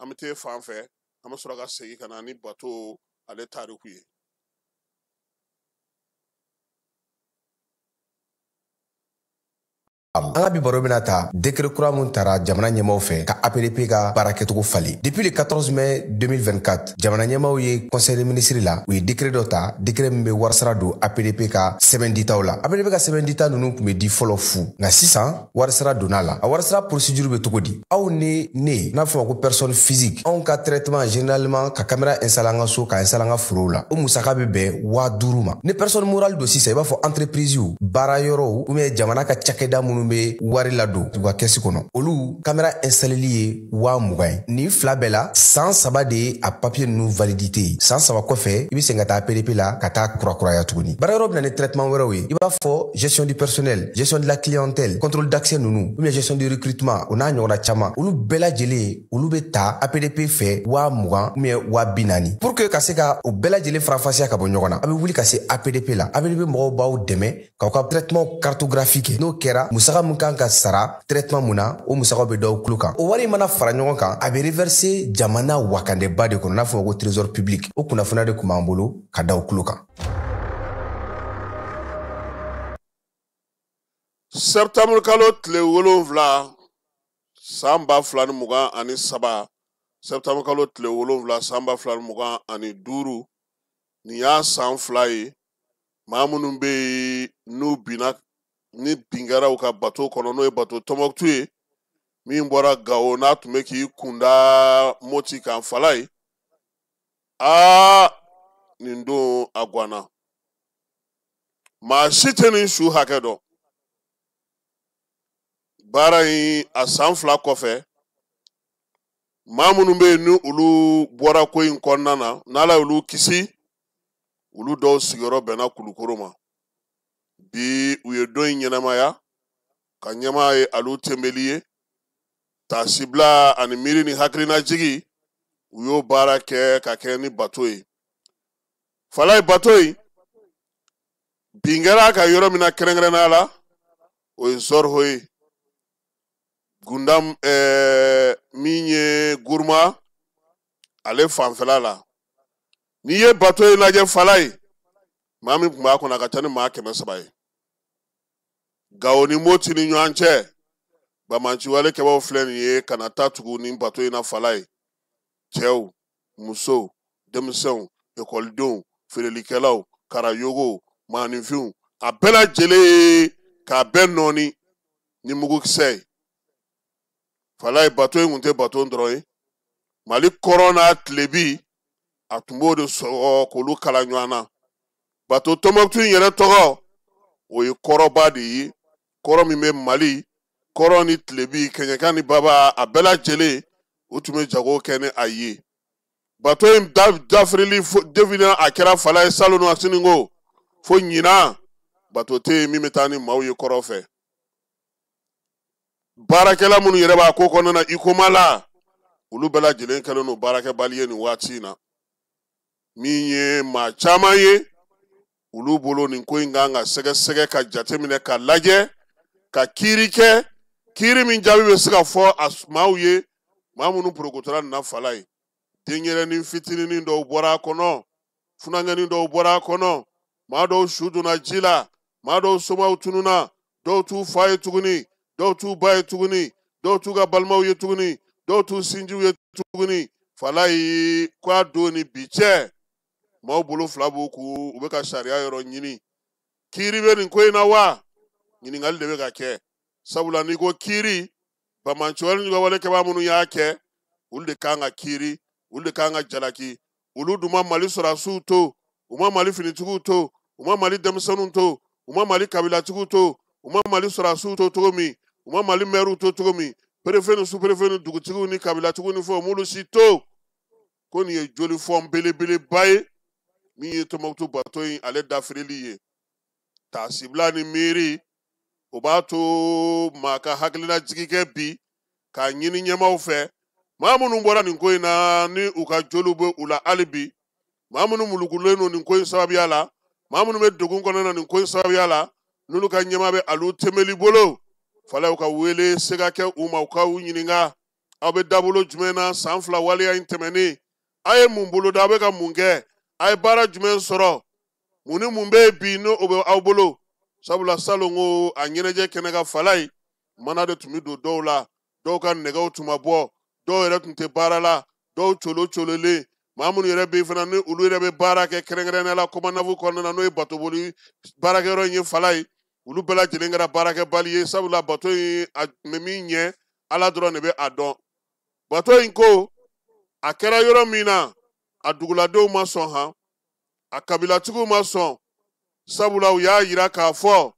An bɛ t'e fan fɛ, an bɛ sɔrɔ ka segin ka na ni bato ale tariku ye. An ka bi baro bɛna ta décret kura mun tara jamana ɲɛmaaw fɛ ka APDP ka baara kɛcogo falen. Depuis le 14 mai 2024, jamana ɲɛmaaw ye conseil des ministres la, u ye décret dɔ ta, décret min bɛ warisara don APDP ka sɛbɛn ditaw la. APDP ka sɛbɛn dita ninnu tun bɛ di fɔlɔ fu, nka sisan warisara donna la. A warisara procédure bɛ cogo di? Aw ni ne, n'a fɔ ma ko personne physique, anw ka traitement généralement ka caméra installer an ka so, ka installer an ka forow la, o musaka bɛ bɛn 5000 ma. Ni personne morale don sisan, i b'a fɔ entreprise, baara yɔrɔw ou bien jamana ka cakɛda minnu bɛ wari ladon u ka kɛsi kɔnɔ, olu caméra installeli ye 20,000 ye. Nin fila bɛɛ la, san 3 de ye a papier ninnu validité ye. San 3 kɔfɛ, i bɛ segin ka taa APDP la ka taa kurakuraya tuguni. Baara yɔrɔ bɛ na ni traitement wɛrɛw ye, i b'a fɔ gestion du personnel, gestion de la clientèle, contrôle d'accès ninnu, ou bien gestion du recrutement, o n'a ɲɔgɔnna caman. Olu bɛɛ lajɛlen, olu bɛ ta APDP fɛ 20,000 ou bien 40,000. Pour que ka se ka o bɛɛ lajɛlen faranfasiya ka bɔ ɲɔgɔn na, a bɛ wuli ka se APDP la. APDP mɔgɔw b'aw dɛmɛ k'aw ka traitement cartographie kɛ. N'o kɛra, musaka mun kan ka sara traitement mun na, o musakaw bɛ d'aw tulo kan. O wari mana fara ɲɔgɔn kan, a bɛ reverser jamana wakandeba de kɔnɔ, n'a fɔ ko trésor public. O kunnafoniya de tun b'an bolo ka d'aw tulo kan. Septembre kalo tile 7 san 2023, septembre kalo tile 7 san 2025, nin y'a san 2 ye. Maa minnu bɛ yen n'u binna, ni bin kɛra u ka bato kɔnɔ, n'o ye bato Tɔnbɔkutu ye, min bɔra Gawo n'a tun bɛ k'i kunda Moti kan fala ye. Nin don a ganna. Maa si tɛ nin su hakɛ dɔn. Baara in a san 2 kɔfɛ, maa minnu bɛ yen ni olu bɔra ko in kɔnɔna na, n'Ala y'olu kisi, olu dɔw sigiyɔrɔ bɛnna Kulukoro ma. Bi u ye don in ɲɛnamaya, ka ɲɛmaa ye Alu Tenbeli ye. Taasibila ani miiri ni hakilinajigi, u y'o baara kɛ ka kɛ ni bato ye. Fala ye bato in bin kɛra a kan yɔrɔ min na kɛrɛnkɛrɛnnenya la, o ye Zɔriho ye. Gundam min ye Guruma ale fanfɛla la. N'i ye bato in lajɛ fala ye, maa min tun b'a kɔnɔ a ka ca ni maa 300 ye. Gawo ni Moti ni ɲɔgɔn cɛ, bamanciwale kɛbaaw filɛ nin ye ka na taa tugu ni bato in na fala ye. Cɛw, musow, denmisɛnw, ekɔlidenw, feerelikɛlaw, karayogow, maaninfinw, a bɛɛ lajɛlen ye k'a bɛɛ nɔɔni ni mugukisɛ ye. Fala ye bato in kun tɛ bato dɔrɔn ye. Mali kɔrɔn n'a tilebi, a tun b'o de sɔgɔ k'olu kala ɲɔgɔn na. Bato Tɔnbɔkutu in yɛrɛ tɔgɔ, o ye kɔrɔba de ye. Kɔrɔ min bɛ Mali, kɔrɔn ni tilebi, kɛɲɛka ni baba, a bɛɛ lajɛlen, u tun bɛ jago kɛ ni a ye. Bato in dafirili depuis a kɛra fala ye salon a siniko, fo ɲinan, bato tɛ yen min bɛ taa ni maaw ye kɔrɔ fɛ. Baarakɛla minnu yɛrɛ b'a ko kɔnɔna na Ikoma la, olu bɛɛ lajɛlen kɛlen don baarakɛbali ye nin waati in na. Min ye maa caman ye, olu bolo nin ko in kan ka sɛgɛsɛgɛ ka jateminɛ ka lajɛ, ka kiiri kɛ, kiiri min jaabi bɛ se ka fɔ a maaw ye, maa minnu porokotora nin na fala ye. Denyɛrɛnin fitininin dɔw bɔra a kɔnɔ, funankɛnin dɔw bɔra a kɔnɔ, maa dɔw su donna ji la, maa dɔw somaw tununna, dɔw t'u fa ye tuguni, dɔw t'u ba ye tuguni, dɔw t'u ka balimaw ye tuguni, dɔw t'u sinjiw ye tuguni. Falayi ko a don ni bi cɛ, maaw bolo fila b'u kun, u bɛ ka sariya yɔrɔ ɲini. Kiiri bɛ nin ko in na wa? Ɲininkali de bɛ ka kɛ. Sabula n'i ko kiiri, banbaanciwale ni wale kɛbaa minnu y'a kɛ, olu de kan ka kiiri, olu de kan ka jalaki. Olu dun ma Mali sɔrɔdasiw to, u ma Mali finitigiw to, u ma Mali denmisɛnninw to, u ma Mali kabilatigiw to, u ma Mali sɔrɔdasiw to cogo min, u ma Mali mɛriw to cogo min, perefe ni superefe ni dugutigiw ni kabilatigiw ni fɛnw, m'olu si to. Ko nin ye jolifɔn belebeleba ye min ye Tɔnbukutu bato in ale dafirili ye. Taasibila ni miiri o b'a to maa ka hakilina jigi kɛ bi k'a ɲini ɲɛmaaw fɛ, maa minnu bɔra nin ko in na ni u ka joliw bɛ u la hali bi, maa minnu mulukulen don nin ko in sababuya la, maa minnu bɛ degun kɔnɔna na nin ko in sababuya la, n'olu ka ɲɛmaa bɛ Alu Tembeli bolo, falaw ka wele se ka kɛ u ma, u ka u ɲininka, aw bɛ dabolo jumɛn na san 2 waleya in tɛmɛnen, a ye mun boloda, aw bɛ ka mun kɛ, a ye baara jumɛn sɔrɔ, mun ni mun bɛ yen bi n'o bɛ aw bolo. Sabula salon ko a ɲɛnajɛ kɛnɛ ka fala ye, mana de tun bɛ don dɔw la, dɔw ka nɛgɛw tun ma bɔ, dɔw yɛrɛ tun tɛ baara la, dɔw colo cololen, maa minnu yɛrɛ bɛ yen fana ni olu yɛrɛ bɛ baara kɛ kɛrɛnkɛrɛnnenya la Komanafu kɔnɔna na, n'o ye batoboli baarakɛyɔrɔ in ye fala ye, olu bɛɛ lajɛlen kɛra baarakɛbali ye. Sabula bato in a tun bɛ min ɲɛ, Ala dɔrɔn de bɛ a dɔn. Bato in ko a kɛra yɔrɔ min na, a duguladenw ma sɔn han, a kabilatigiw ma sɔn, sabula u y'a yira k'a fɔ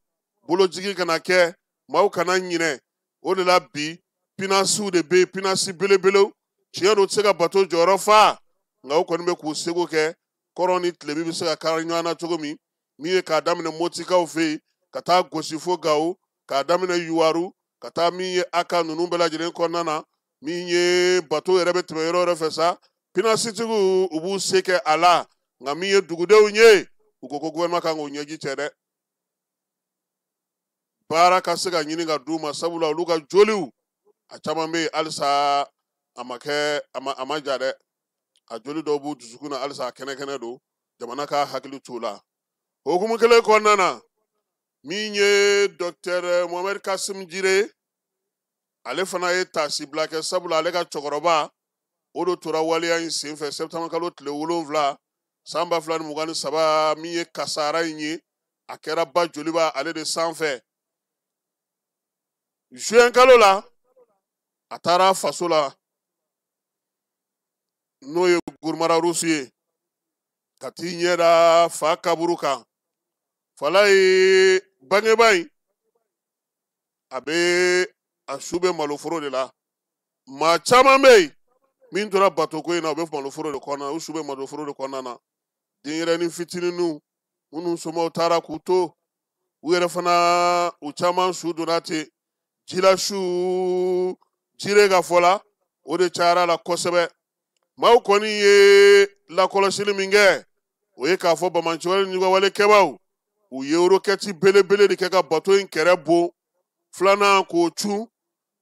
bolojigi kana kɛ, maaw kana ɲinɛ. O de la bi pinasiw de bɛ yen, pinasi belebelew. Tiɲɛ don, u tɛ se ka bato jɔyɔrɔ fa, nka u kɔni bɛ k'u seko kɛ. Kɔrɔn ni tilebin bɛ se ka kari ɲɔgɔn na cogo min, min ye k'a daminɛ Motikaw fɛ yen ka taa gosi fo Gawo, k'a daminɛ Yuwaru ka taa min ye Aka ninnu bɛɛ lajɛlen kɔnɔna na, min ye bato yɛrɛ bɛ tɛmɛ yɔrɔ yɔrɔ fɛ sa, pinasitigiw u b'u se kɛ a la. Nka min ye dugudenw ye, u ko ko gouvernement kan k'o ɲɛji cɛ dɛ, baara ka se ka ɲini ka d'u ma, sabula olu ka joliw a caman bɛ yen halisa a ma kɛ, a ma ja dɛ, a joli dɔw b'u dusukun na halisa a kɛnɛ kɛnɛ don, jamana ka hakili t'u la. Hokumu kelen kɔnɔna na, min ye docteur Mohamed Kassim Jire, ale fana ye taasibila kɛ, sabula ale ka cɛkɔrɔba o de tora waleya in senfɛ septembre kalo tile 7 san 2023, min ye kasara in ye, a kɛra ba joliba ale de sanfɛ. Juin kalo la, a taara faso la, n'o ye Gurumara Rusu ye, ka t'i ɲɛ da fa kaburu kan. Fala ye bangeba in, a bɛ a su bɛ maloforo de la. Maa caman bɛ yen min tora batoko in na, u bɛ maloforo de kɔnɔna na, u su bɛ maloforo de kɔnɔna na. Denyɛrɛnin fitininw minnu somɔgɔw taara k'u to, u yɛrɛ fana u caman su donna ten. Jila su jire ka fɔ la, o de cayara la kosɛbɛ. Maaw kɔni ye lakɔlɔsili min kɛ, o ye k'a fɔ banbaanciwale ni wale kɛbaaw, u ye rokɛti belebele de kɛ ka bato in kɛrɛ bon, filanan k'o cun.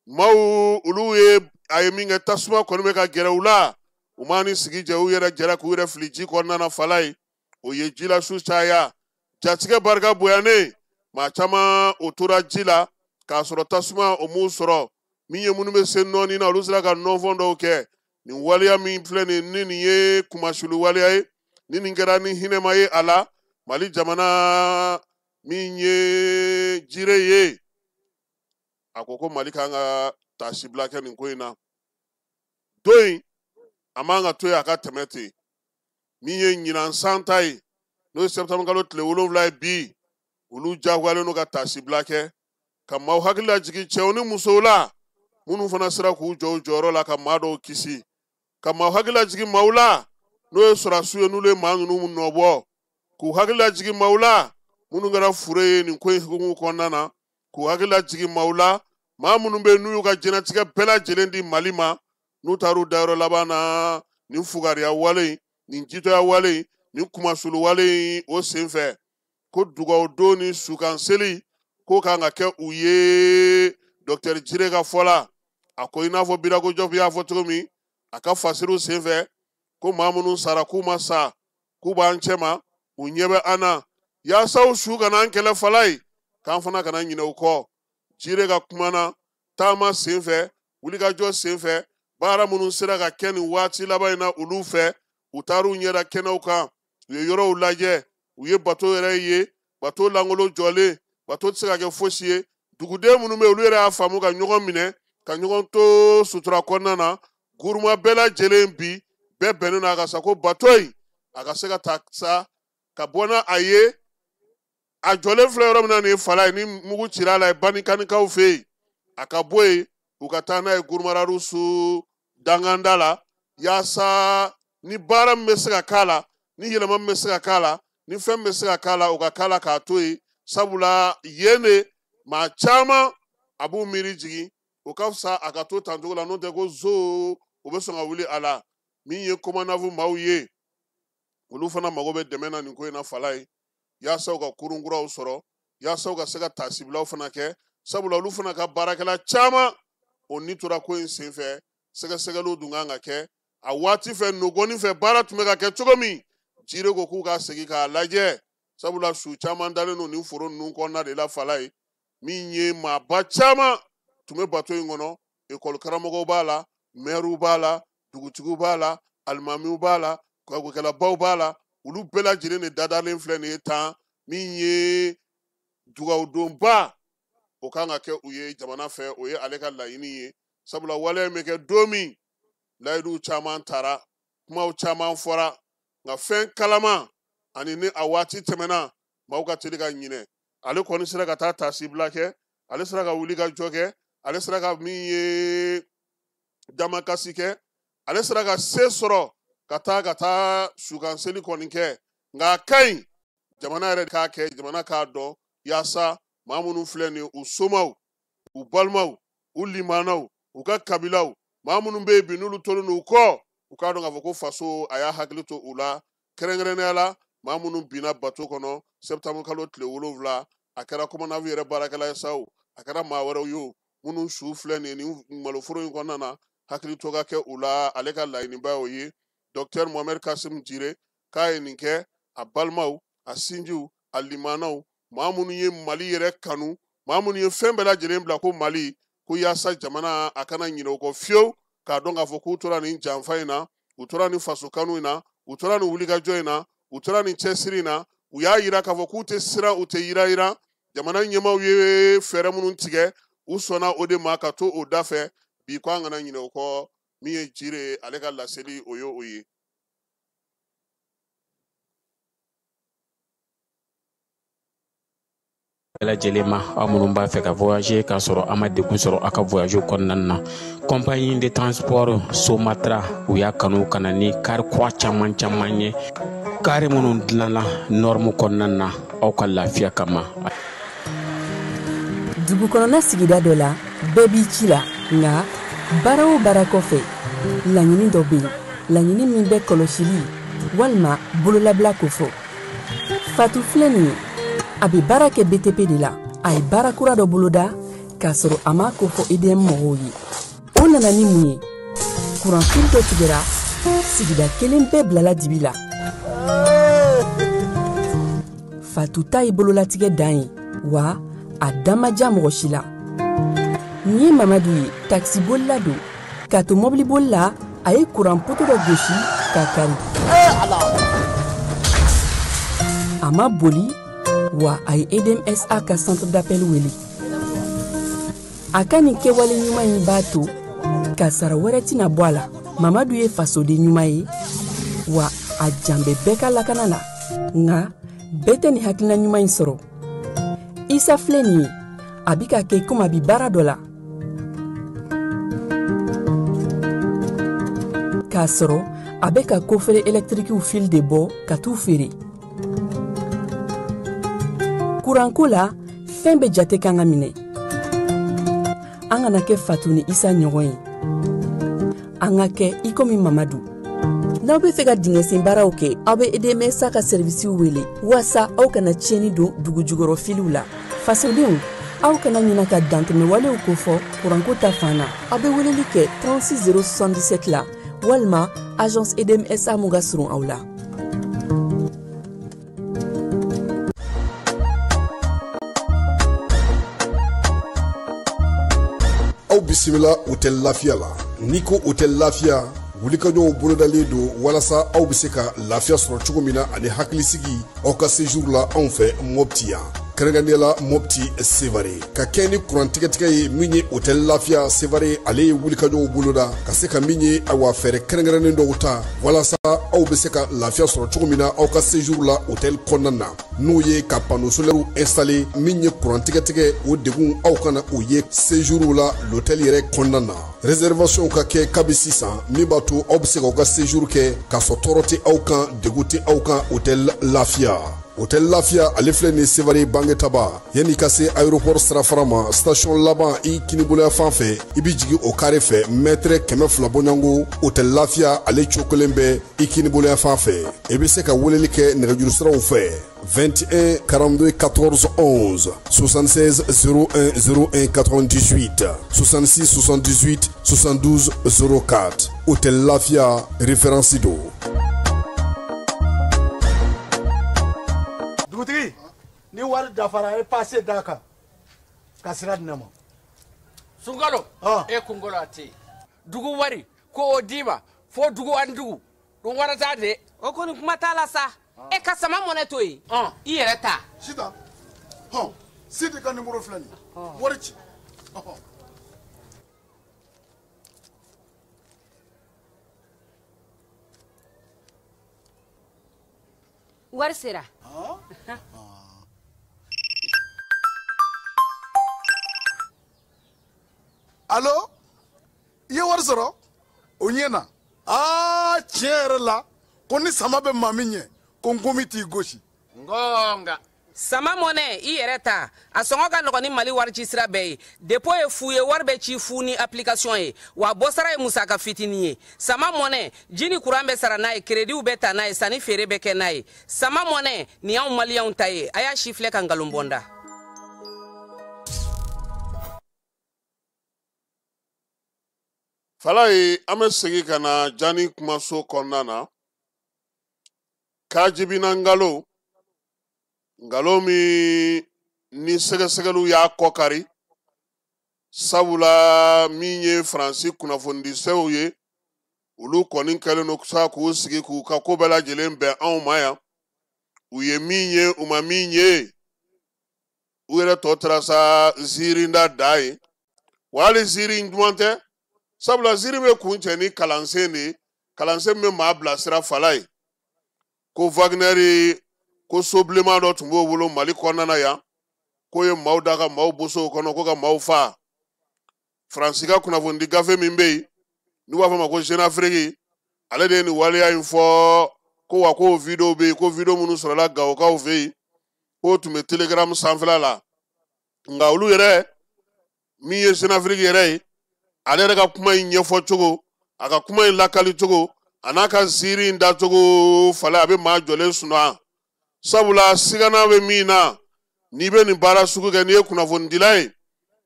Maaw olu ye a ye min kɛ, tasuma kɔni bɛ ka gɛrɛ u la, u m'a ni sigi jɛ, u yɛrɛ jɛra k'u yɛrɛ fili ji kɔnɔna na fala ye, o ye jilasu caya. Jatigɛ barika bonyanen, maa caman o tora ji la k'a sɔrɔ tasuma o m'u sɔrɔ. Min ye minnu bɛ se nɔɔni na, olu sera ka nɔnfɔn dɔw kɛ. Nin waleya min filɛ nin ni nin ye kunmasuli waleya ye, ni nin kɛra ni hinɛ ma ye a la, Mali jamana min ye jire ye, a ko ko Mali kan ka taasibila kɛ nin ko in na. Don in a man ka to yen a ka tɛmɛ ten. Min ye ɲinan san ta ye, n'o ye septembre kalo tile 7 ye bi, olu jagoyalen don ka taasibila kɛ, ka maaw hakili lajigin cɛw ni musow la, minnu fana sera k'u jɔ u jɔyɔrɔ la ka maa dɔw kisi, ka maaw hakili lajigin maaw la, n'o ye sɔrɔdasiw ye, n'olu ye maa ninnu nɔbɔ, k'u hakili lajigin maaw la minnu kɛra fure ye nin ko in hukumu kɔnɔna na, k'u hakili lajigin maaw la, maa minnu bɛ yen n'u y'u ka diɲɛlatigɛ bɛɛ lajɛlen di Mali ma, n'u taar'u dayɔrɔ laban na nin fugariya wale in, nin jitɔya wale in, nin kumasulu wale in o senfɛ, ko dugawu don ni sukan seli k'o kan ka kɛ u ye. Docteur Jire ka fɔ la, a ko i n'a fɔ Birago Jɔp y'a fɔ cogo min a ka fasiriw senfɛ, ko maa minnu sara k'u ma sa, k'u b'an cɛma, u ɲɛ bɛ an na, yaasa u su kana an kɛlɛ fala ye, k'an fana kana ɲinɛ u kɔ. Jire ka kuma na, taama senfɛ, wulikajɔ senfɛ, baara minnu sera ka kɛ nin waati laban in na olu fɛ, u taar'u ɲɛda kɛnɛw kan, u ye yɔrɔw lajɛ, u ye bato yɛrɛ ye, bato lankolon jɔlen, bato tɛ se ka kɛ fosi ye. Duguden minnu bɛ yen, olu yɛrɛ y'a faamu ka ɲɔgɔn minɛ, ka ɲɔgɔn to sutura kɔnɔna na. Guruma bɛɛ lajɛlen bi bɛɛ bɛnnen don a kan sa ko bato in a ka se ka ta sa ka bɔ n'a a ye. A jɔlen filɛ yɔrɔ min na nin ye fala ye, ni mugu cira a la Banikanikaw fɛ yen, a ka bɔ yen, u ka taa n'a ye Gurumararusu danganda la, yaasa ni baara min bɛ se ka k'a la, ni yɛlɛma min bɛ se ka k'a la, ni fɛn min bɛ se ka k'a la, u ka k'a la k'a to yen. Sabula yen de maa caman a b'u miiri jigin, o ka fisa a ka to tan cogo la, n'o tɛ ko zo u bɛ sɔn ka wuli a la. Min ye Komanavu maaw ye, olu fana mago bɛ dɛmɛ na nin ko in na fala ye, yaasa u ka kurun kuraw sɔrɔ, yaasa u ka se ka taasibilaw fana kɛ, sabula olu fana ka baarakɛla caman o ni tora ko in senfɛ. Sɛgɛsɛgɛliw dun kan ka kɛ a waati fɛ, nogɔni fɛ baara tun bɛ ka kɛ cogo min, Jire ko k'u ka segin k'a lajɛ, sabula su caman dalen don nin foro ninnu kɔnɔna de la fala ye. Min ye maaba caman tun bɛ bato in kɔnɔ, ekɔli karamɔgɔw b'a la, mɛriw b'a la, dugutigiw b'a la, alimamiw b'a la, gagokɛlabaw b'a la, olu bɛɛ lajɛlen de dadalen filɛ nin ye tan. Min ye dugawudonba, o kan ka kɛ u ye jamana fɛ, o ye ale ka laɲini ye. Sabula waleya in bɛ kɛ don min, layiduw caman tara, kumaw caman fɔra, nka fɛn kalama ani ni a waati tɛmɛna, maaw ka teli ka ɲinɛ. Ale kɔni sera ka taa taasibila kɛ, ale sera ka wuli ka jɔ kɛ, ale sera ka min ye damakasi kɛ, ale sera ka se sɔrɔ ka taa sukanseli kɔni kɛ. Nka a ka ɲi jamana yɛrɛ k'a kɛ, jamana k'a dɔn, yaasa maa minnu filɛ nin ye, u somaw, u balimaw, u limanaw, u ka kabilaw, maa minnu bɛ yen bi n'olu tolen don u kɔ, u k'a dɔn k'a fɔ ko faso a y'a hakili to u la, kɛrɛnkɛrɛnnenya la maa minnu binna bato kɔnɔ septembre kalo tile 7, a kɛra Komanavu yɛrɛ baarakɛla ye sa o, a kɛra maa wɛrɛw ye o, minnu su filɛ nin ye nin maloforo in kɔnɔna na, hakili to ka kɛ u la. Ale ka laɲiniba y'o ye. Docteur Mohamed Kasim Jire k'a ye nin kɛ a balimaw, a sinjiw, a limanaw, maa minnu ye Mali yɛrɛ kanu, maa minnu ye fɛn bɛɛ lajɛlen bila ko Mali, ko yaasa jamana a kana ɲinɛ o kɔ fiyewu, k'a dɔn k'a fɔ k'u tora nin janfa in na, u tora nin faso kanu in na, u tora nin wulikajɔ in na, u tora nin cɛsiri in na. U y'a yira k'a fɔ k'u tɛ siran, u tɛ yiran. Jamana ɲɛmaaw ye fɛɛrɛ minnu tigɛ, u sɔnna o de ma ka to o da fɛ. Bi ko an kana ɲinɛ o kɔ. Min ye Jire ale ka laseli, o ye o ye. Bɛɛ lajɛlen ma, aw minnu b'a fɛ ka voyager k'a sɔrɔ a ma degun sɔrɔ aw ka voyage kɔnɔna na, compagnie de transport Somatra u y'a kanu ka na ni kari kura caman caman ye, kari minnu dilanna norme kɔnɔna na aw ka lafiya kama. Dugu kɔnɔna sigida dɔ la, bɛɛ b'i ci la, nka baara o baara kɔfɛ, laɲini dɔ bɛ yen, laɲini min bɛ kɔlɔsili walima bololabila kofɔ. Fatu filɛ nin ye, a bɛ baara kɛ BTP de la. A ye baara kura dɔ boloda k'a sɔrɔ a m'a kofɔ EDM mɔgɔw ye. O nana ni mun ye? Kuranfili dɔ tigɛra, sigida kelen bɛɛ bilala dibi la. Fatu ta ye bololatigɛ dan ye, wa a da ma diya mɔgɔ si la. Nin ye Mamadu ye, takisibolila don. K'a to mɔbiliboli la, a ye kuran poto dɔ gosi k'a kari. A ma boli, wa a ye EDMSA ka centre d'appel wele. A ka nin kɛwale ɲuman in b'a to kasara wɛrɛ tɛna bɔ a la. Mamadu ye fasoden ɲuman ye, wa a jan bɛ bɛɛ ka lakana la. Nka bɛɛ tɛ nin hakilina ɲuman in sɔrɔ. Isa filɛ nin ye, a bɛ ka kɛ komi a bɛ baara dɔ la, k'a sɔrɔ a bɛ ka kofere ɛlɛtirikiw fil de bɔ ka t'u feere. Kuranko la, fɛn bɛɛ jate kan ka minɛ. An kana kɛ Fatu ni Isa ɲɔgɔn ye, an ka kɛ i komi Mamadu. N'aw bɛ fɛ ka dingɛsen baaraw kɛ, aw bɛ EDMSA ka sɛrivisiw wele waasa aw kana tiɲɛni don dugu jukɔrɔ filiw la. Fasodenw, Aw kana ɲina ka dantɛmɛwalew kofɔ kuranko ta fan na. Aw bɛ weleli kɛ 36 077 la walima agence EDM SA mun ka surun aw la. Aw bisimila Hôtel Lafiya la. N'i ko Hôtel Lafiya, wulikajɔw bolodalen don walasa aw bɛ se ka lafiya sɔrɔ cogo min na ani hakilisigi aw ka séjour la anw fɛ Mopti yan, kɛrɛnkɛrɛnnenya la Mopti Sevare. Ka kɛ ni kuran tigɛtigɛ ye min ye Hôtel Lafiya Sevare, ale ye wulikajɔw boloda ka se ka min ye awa fɛɛrɛ kɛrɛnkɛrɛnnen dɔw ta walasa aw bɛ se ka lafiya sɔrɔ cogo min na aw ka séjour la hôtel kɔnɔna na, n'o ye ka panneau solaire installé. Min ye kuran tigɛtigɛ, o degun aw kana o ye séjour la l'hôtel yɛrɛ kɔnɔna na. Réservation ka kɛ kabi sisan, min b'a to aw bɛ se k'aw ka séjour kɛ k'a sɔrɔ tɔɔrɔ tɛ aw kan, degun tɛ aw kan. Hôtel Lafiya, Hôtel Lafiya, ale filɛ nin Sevare Bangetaba, yanni ka se aéroport sirafara ma, station laban i kiniboloya fan fɛ, i bɛ jigin o carré fɛ mètre 200 bɔɲɔgɔnko. Hôtel Lafiya, ale cokolen bɛ i kiniboloya fan fɛ. I bɛ se ka weleli kɛ nɛgɛjuru siraw fɛ: 21 42 14 11, 76 01 01 98, 66 78 72 04. Hôtel Lafia, référence do. Dugutigi, ni wari dafara, e passe d'a kan ka sira di ne ma. Sunkalo, e kunkolo a tɛ yen. Dugu wari ko o d'i ma fo dugu ani dugu dun wara t'a de. O kɔni kuma t'a la sa. E ka sama mɔnɛ to yen, i yɛrɛ ta. Sitan hɔn, Sidi ka nimoro filɛ nin ye, wari ci. Wari sera. Alo, i ye wari sɔrɔ o ɲɛna. Aa, tiɲɛ yɛrɛ la, ko ni sama bɛ maa min ɲɛ, ko nkomi t'i gosi. Ngonga. Sama mɔnɛ, i yɛrɛ ta, a sɔngɔ ka nɔgɔn ni Mali wari ci sira bɛɛ ye. Dépôt ye fu ye, wari bɛ ci fu ni application ye, wa bɔsara ye musaka fitinin ye. Sama mɔnɛ, ji ni kuran bɛ sara n'a ye, créditw bɛ ta n'a ye, sanni feere bɛ kɛ n'a ye. Sama mɔnɛ nin y'anw maliyɛnw ta ye. A y'a si filɛ ka nkalon bɔ n da. Falaye, an bɛ segin ka na Jani kumaso kɔnɔna na. Kajibina ngalo, ngalo min ni sɛgɛsɛgɛliw y'a kɔ kari, sabula min ye Faransi kunnafonidisɛw ye, olu kɔni kɛlen don sa k'u sigi k'u ka ko bɛɛ lajɛlen bɛn anw ma yan. U ye min ye, u ma min ye, u yɛrɛ tɔ taara sa ziirinda da ye. Wa hali ziiri ɲuman tɛ, sabula ziiri bɛ kuncɛ ni kalansen de ye, kalansen min bɛ maa bilasira. Fala ye, ko Wagner, ko so bilenman dɔ tun b'o bolo Mali kɔnɔna na yan, k'o ye maaw da ka maaw boso o kɔnɔ, ko ka maaw fa. Faransi ka kunnafonidi gafe min bɛ yen n'u b'a fɔ a ma ko Jeune Afrique, ale de ye nin waleya in fɔ, ko wa k'o video bɛ yen, ko video minnu sɔrɔla Gawokaw fɛ yen, k'o tun bɛ Telegram sanfɛla la. Nka olu yɛrɛ min ye Jeune Afrique yɛrɛ ye, ale yɛrɛ ka kuma in ɲɛfɔ cogo, a ka kuma in lakali cogo, a n'a ka ziiri in dacogo, fala, a bɛ maa jɔlen sunɔgɔ, sabula sigana bɛ min na, n'i bɛ nin baara sugu kɛ, n'i ye kunnafonidila ye,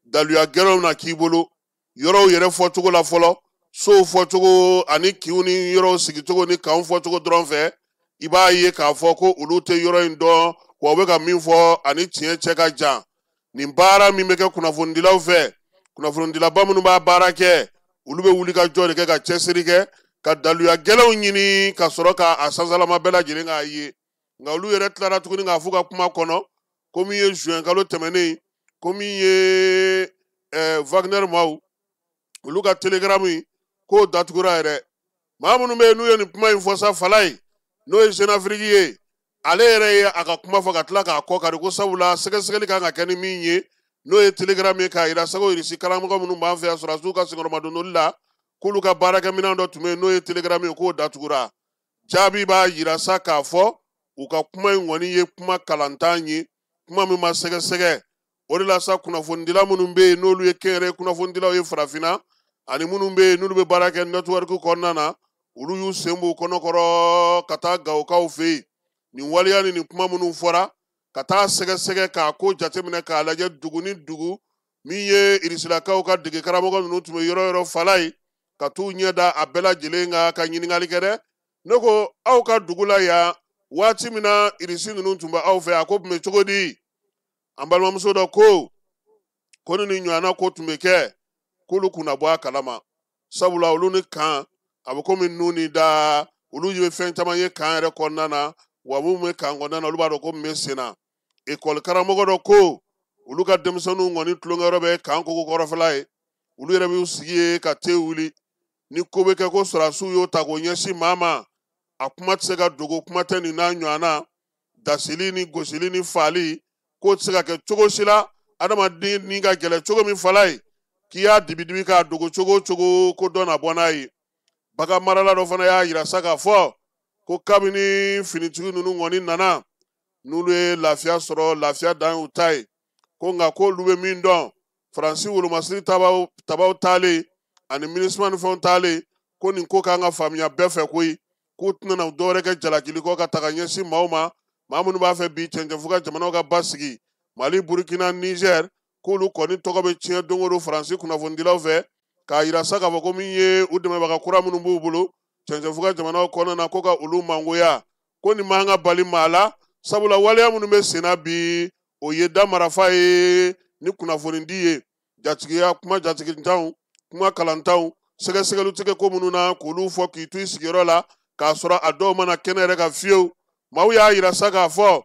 daluya gɛlɛnw na k'i bolo yɔrɔw yɛrɛ fɔcogo la fɔlɔ, sow fɔcogo ani kinw ni yɔrɔw sigicogo ni kanw fɔcogo dɔrɔn fɛ, i b'a ye k'a fɔ ko olu tɛ yɔrɔ in dɔn, wa u bɛ ka min fɔ ani tiɲɛ cɛ ka jan. Nin baara min bɛ kɛ kunnafonidilaw fɛ, kunnafonidilaba minnu b'a baara kɛ, olu bɛ wuli ka jɔ de kɛ ka cɛsiri kɛ ka daluya gɛlɛnw ɲini ka sɔrɔ k'a sansalama bɛɛ lajɛlen k'a ye. Nka olu yɛrɛ tilara tuguni k'a f'u ka kuma kɔnɔ ko min ye juin kalo tɛmɛnen, ko min ye Wagner maaw olu ka Telegram k'o datugura yɛrɛ. Maa minnu bɛ yen n'u ye nin kuma in fɔ sa, fala ye, n'o ye Jeune Afrique ye, ale yɛrɛ ye a ka kuma fɔ ka tila k'a kɔ kari, ko sabula sɛgɛsɛgɛli kan ka kɛ ni min ye, n'o ye Telegram ye, k'a yira sago Irisi karamɔgɔ minnu b'an fɛ yan sɔrɔdasiw ka senkɔrɔmadondoli la, k'olu ka baarakɛminɛn dɔ tun bɛ yen n'o ye Telegram ye, k'o datugura. Jaabi b'a yira sa k'a fɔ u ka kuma in kɔni ye kuma kalantan ye, kuma min ma sɛgɛsɛgɛ. O de la sa, kunnafonidila minnu bɛ yen n'olu ye kɛnyɛrɛye kunnafonidilaw ye farafinna, ani minnu bɛ yen n'olu bɛ baara kɛ network kɔnɔna na, olu y'u sen b'u kɔnɔkɔrɔ ka taa Gawokaw fɛ yen. Nin waleya ni nin kuma minnu fɔra ka taa sɛgɛsɛgɛ k'a ko jateminɛ k'a lajɛ dugu ni dugu min ye irisilakaw ka dege karamɔgɔ ninnu tun bɛ yɔrɔ yɔrɔ fala ye ka t'u ɲɛ da a bɛɛ lajɛlen kan ka ɲininkali kɛ dɛ. Ne ko aw ka dugu la yan waati min na irisi ninnu tun bɛ aw fɛ, a ko tun bɛ cogo di? An balimamuso dɔ ko ko ni nin ɲɔgɔnna ko tun bɛ kɛ k'olu kunna bɔ a kalama, sabula olu ni kan a bɛ komi nun ni da, olu ye fɛn caman ye kan yɛrɛ kɔnɔna na, wa mun bɛ kan kɔnɔna na olu b'a dɔn ko min bɛ sen na. Ekɔli karamɔgɔ dɔ ko olu ka denmisɛnninw kɔni tulonkɛyɔrɔ bɛ kan koko kɔrɔfɛla ye, olu yɛrɛ b'u sigi yen ka te wuli, ni ko bɛ kɛ ko sɔrɔdasiw y'o ta k'o ɲɛsin maa ma, a kuma tɛ se ka dogo, kuma tɛ nin n'a ɲɔgɔnna, dasili ni gosili ni faali k'o tɛ se ka kɛ cogo si la. Adamaden ni ka gɛlɛn cogo min fala ye, k'i y'a dibidibi k'a dogo cogo o cogo ko dɔ na bɔ n'a ye. Bagan marala dɔ fana y'a yira sa k'a fɔ ko kabini finitigi ninnu kɔni nana, n'olu ye lafiya sɔrɔ, lafiya dan y'u ta ye, ko nka k'olu bɛ min dɔn, Faransi wolomasiri tabaw taalen ani minisima ni fɛnw taalen, ko nin ko kan ka faamuya bɛɛ fɛ koyi, k'u tɛna na dɔwɛrɛ kɛ jalakili kɔ ka taga ɲɛsin maaw ma, maa minnu b'a fɛ bi cɛncɛnfuga jamanaw ka basigi, Mali, Burukina, Niger, k'olu kɔni tɔgɔ bɛ tiɲɛ don o don Faransi kunnafonidilaw fɛ, k'a yira sa k'a fɔ ko min ye u dɛmɛbaga kura minnu b'u bolo cɛncɛnfuga jamanaw kɔnɔna na, ko ka olu mangoya, ko nin man ka bali maa la, sabula waleya minnu bɛ sen na bi, o ye da marafa ye ni kunnafonidi ye, jatigiya kuma jatigitanw, kuma kalantanw, sɛgɛsɛgɛliw tɛ kɛ ko minnu na k'olu fɔ k'i to i sigiyɔrɔ la, k'a sɔrɔ a dɔw mana kɛnɛ yɛrɛ kan fiyewu. Maaw y'a yira sa k'a fɔ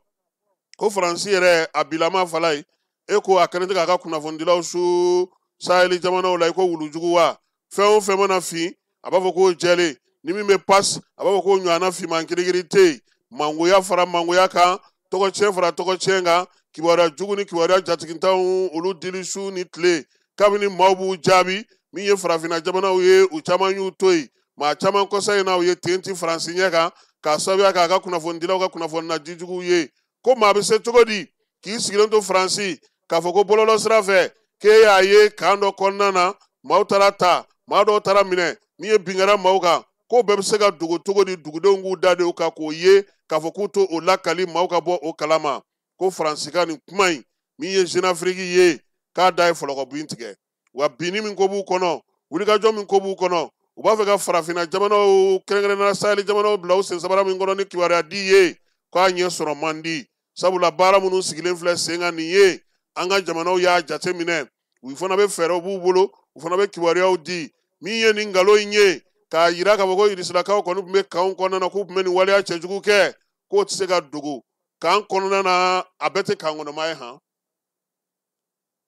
ko Faransi yɛrɛ a bilama fala ye, e ko a kɛlen tɛ k'a ka kunnafonidilaw su saheli jamanaw la i ko wulujugu wa, fɛn o fɛn mana fin a b'a fɔ k'o jɛlen, ni min bɛ pas a b'a fɔ k'o ɲɔgɔnna finman kirikiri tɛ yen. Mangoya fara mangoya kan, tɔgɔcɛn fara tɔgɔcɛn kan, kibaruya jugu ni kibaruya jatigintanw olu dili su ni tile, kabini maaw b'u jaabi. Min ye farafinna jamanaw ye, u caman y'u to yen, maa caman kɔsa in na u ye ten ti Faransi ɲɛ kan k'a sababuya k'a ka kunnafonidilaw ka kunnafonina jijuguw ye, ko maa bɛ se cogo di k'i sigilen to Faransi k'a fɔ ko bɔlɔlɔ sira fɛ k'e y'a ye kan dɔ kɔnɔna na maaw taara ta, maa dɔw taara minɛ, min ye bin kɛra maaw kan, k'o bɛɛ bɛ se ka dogo cogo di dugudenw k'u da de o kan k'o ye k'a fɔ k'u to o lakali maaw ka bɔ o kalama. Ko Faransi ka nin kuma in min ye Jeune Afrique ye, k'a da ye fɔlɔkɔbin tigɛ, wa binni min ko b'u kɔnɔ, wulikajɔ min ko b'u kɔnɔ, u b'a fɛ ka farafinna jamanaw kɛrɛnkɛrɛnnenya saheli jamanaw bila u sen sabara min kɔnɔ ni kibaruya di ye, k'a ɲɛ sɔrɔ man di, sabula baara minnu sigilen filɛ sen kan nin ye, an ka jamanaw y'a jate minɛ, u fana bɛ fɛɛrɛw b'u bolo, u fana bɛ kibaruyaw di. Min ye nin nkalon in ye k'a yira k'a fɔ ko irisilakaw kɔni tun bɛ kanw kɔnɔna na, k'u tun bɛ nin waleya cɛjugu kɛ, k'o tɛ se ka dogo kan kɔnɔna na, a bɛɛ tɛ kan kɔnɔma ye han.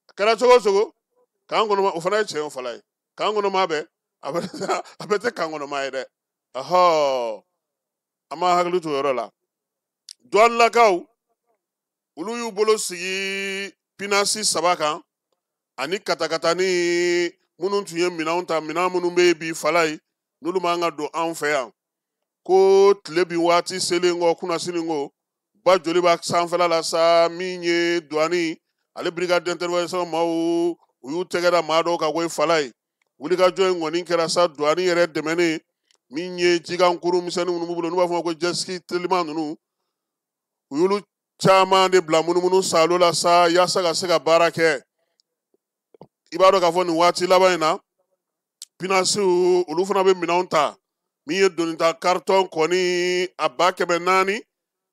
A kɛra cogo o cogo, kan kɔnɔma o fana ye tiɲɛ o fana ye, kan kɔnɔma bɛɛ a bɛɛ tɛ kan kɔnɔma ye dɛ. Ɔhɔ, an b'an hakili to o yɔrɔ la. Douanelakaw olu y'u bolo sigi pinasi 3 kan ani katakatani minnu tun ye minɛnw ta, minɛn minnu bɛ yen bi fala ye, n'olu man ka don anw fɛ yan, ko tile bin waati selen kɔ kunnasini ko ba joli b'a sanfɛla la sa, min ye douane ale brigade d'intervention maaw u y'u tɛgɛ da maa dɔw kan ko ye fala ye. Wulikajɔ in kɔni kɛra sa douane yɛrɛ dɛmɛnen, min ye jikankuru misɛnnin minnu b'u bolo n'u b'a fɔ ma ko jet-ski teliman ninnu, u y'olu caman de bila munumunu salo la sa yaasa ka se ka baara kɛ. I b'a dɔn k'a fɔ nin waati laban in na, pinasiw olu fana bɛ minɛnw ta, min ye donita karitɔn kɔni a 400,000,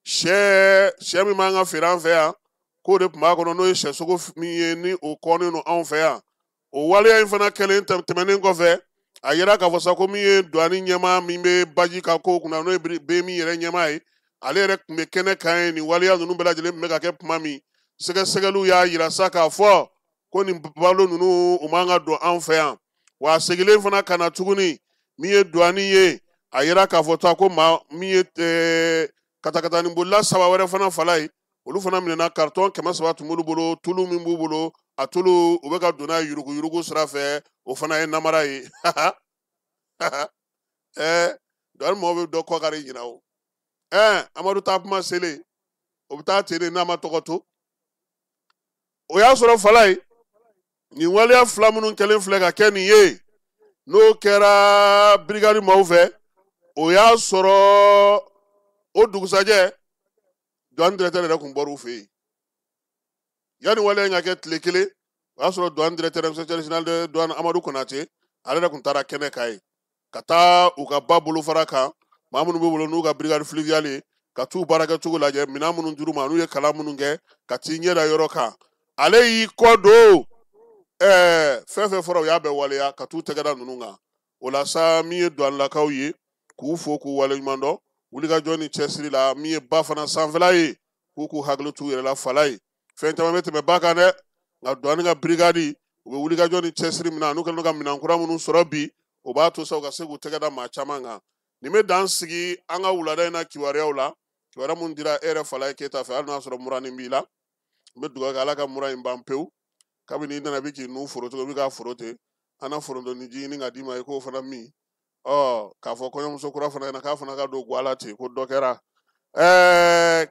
sɛ min b'an ka feere an fɛ yan, k'o de tun b'a kɔnɔ, n'o ye sɛsogo min ye ni o kɔnnen don anw fɛ yan. O waleya in fana kɛlen tɛmɛnen kɔfɛ, a yira k'a fɔ sa ko min ye douane ɲɛmaa min bɛ baji ka kow kunna, n'o ye BMI yɛrɛ ɲɛmaa ye, ale yɛrɛ tun bɛ kɛnɛ kan ye nin waleya ninnu bɛɛ lajɛlen tun bɛ ka kɛ tuma min, sɛgɛsɛgɛliw y'a yira sa k'a fɔ ko nin balo ninnu u man ka don anw fɛ yan. Wa a seginnen fana ka na tuguni, min ye douane ye, a yira k'a fɔ ta ko maa min ye katakatanin bolila 3 wɛrɛ fana fala ye, olu fana minɛna, karitɔn 300 tun b'olu bolo, tulu min b'u bolo, a tulu u bɛ ka don n'a ye yuruguyurugu sira fɛ, o fana ye namara ye. Douane mɔgɔw bɛ dɔ kɔ kari ɲina o. Amadu taa kuma selen, o bɛ taa ten de n'a ma tɔgɔ to. O y'a sɔrɔ fala ye, nin waleya 2 minnu kɛlen filɛ ka kɛ nin ye, n'o kɛra brigade maaw fɛ, o y'a sɔrɔ o dugusajɛ douane directeur yɛrɛ kun bɔr'u fɛ yen. Yanni waleya in ka kɛ tile kelen, o y'a sɔrɔ douane directeur inspecteur général de douane Amadu Konate, ale yɛrɛ tun taara kɛnɛ kan yen, ka taa u ka ba bolofara kan, maa minnu b'u bolo n'u ka brigade fluviale ye, ka t'u baarakɛcogo lajɛ, minɛn minnu dir'u ma, n'u ye kalan minnu kɛ, ka t'i ɲɛ da yɔrɔ kan. Ale y'i kɔ don, fɛn fɛn fɔra u y'a bɛɛ waleya ka t'u tɛgɛ da ninnu kan. O la sa, min ye douanelakaw ye, k'u fo k'u waleɲuman dɔn wulikajɔ ni cɛsiri la, min ye ba fana sanfɛla ye, k'u hakili t'u yɛrɛ la fala ye. Fɛn caman bɛ tɛmɛ ba kan dɛ, nka douane ka brigade u bɛ wulikajɔ ni cɛsiri min na, n'u kɛlen don ka minɛn kura minnu sɔrɔ bi, o b'a to sa u ka se k'u tɛgɛ da maa caman kan. Nin bɛ dan sigi an ka wulada in na kibaruyaw la, kibaruya mun dira e yɛrɛ Falaye Keyita fɛ, hali n'a sɔrɔ muranin b'i la. N bɛ dugawu kɛ Ala ka mura in ban pewu. Kabini i nana bi k'i nun foro cogo, i bɛ k'a foro ten, an na foronto ni ji ɲini ka d'i ma i k'o fana min. K'a fɔ kɔɲɔmuso kura fana ɲɛna k'a fana ka don gwa la ten, ko dɔ kɛra.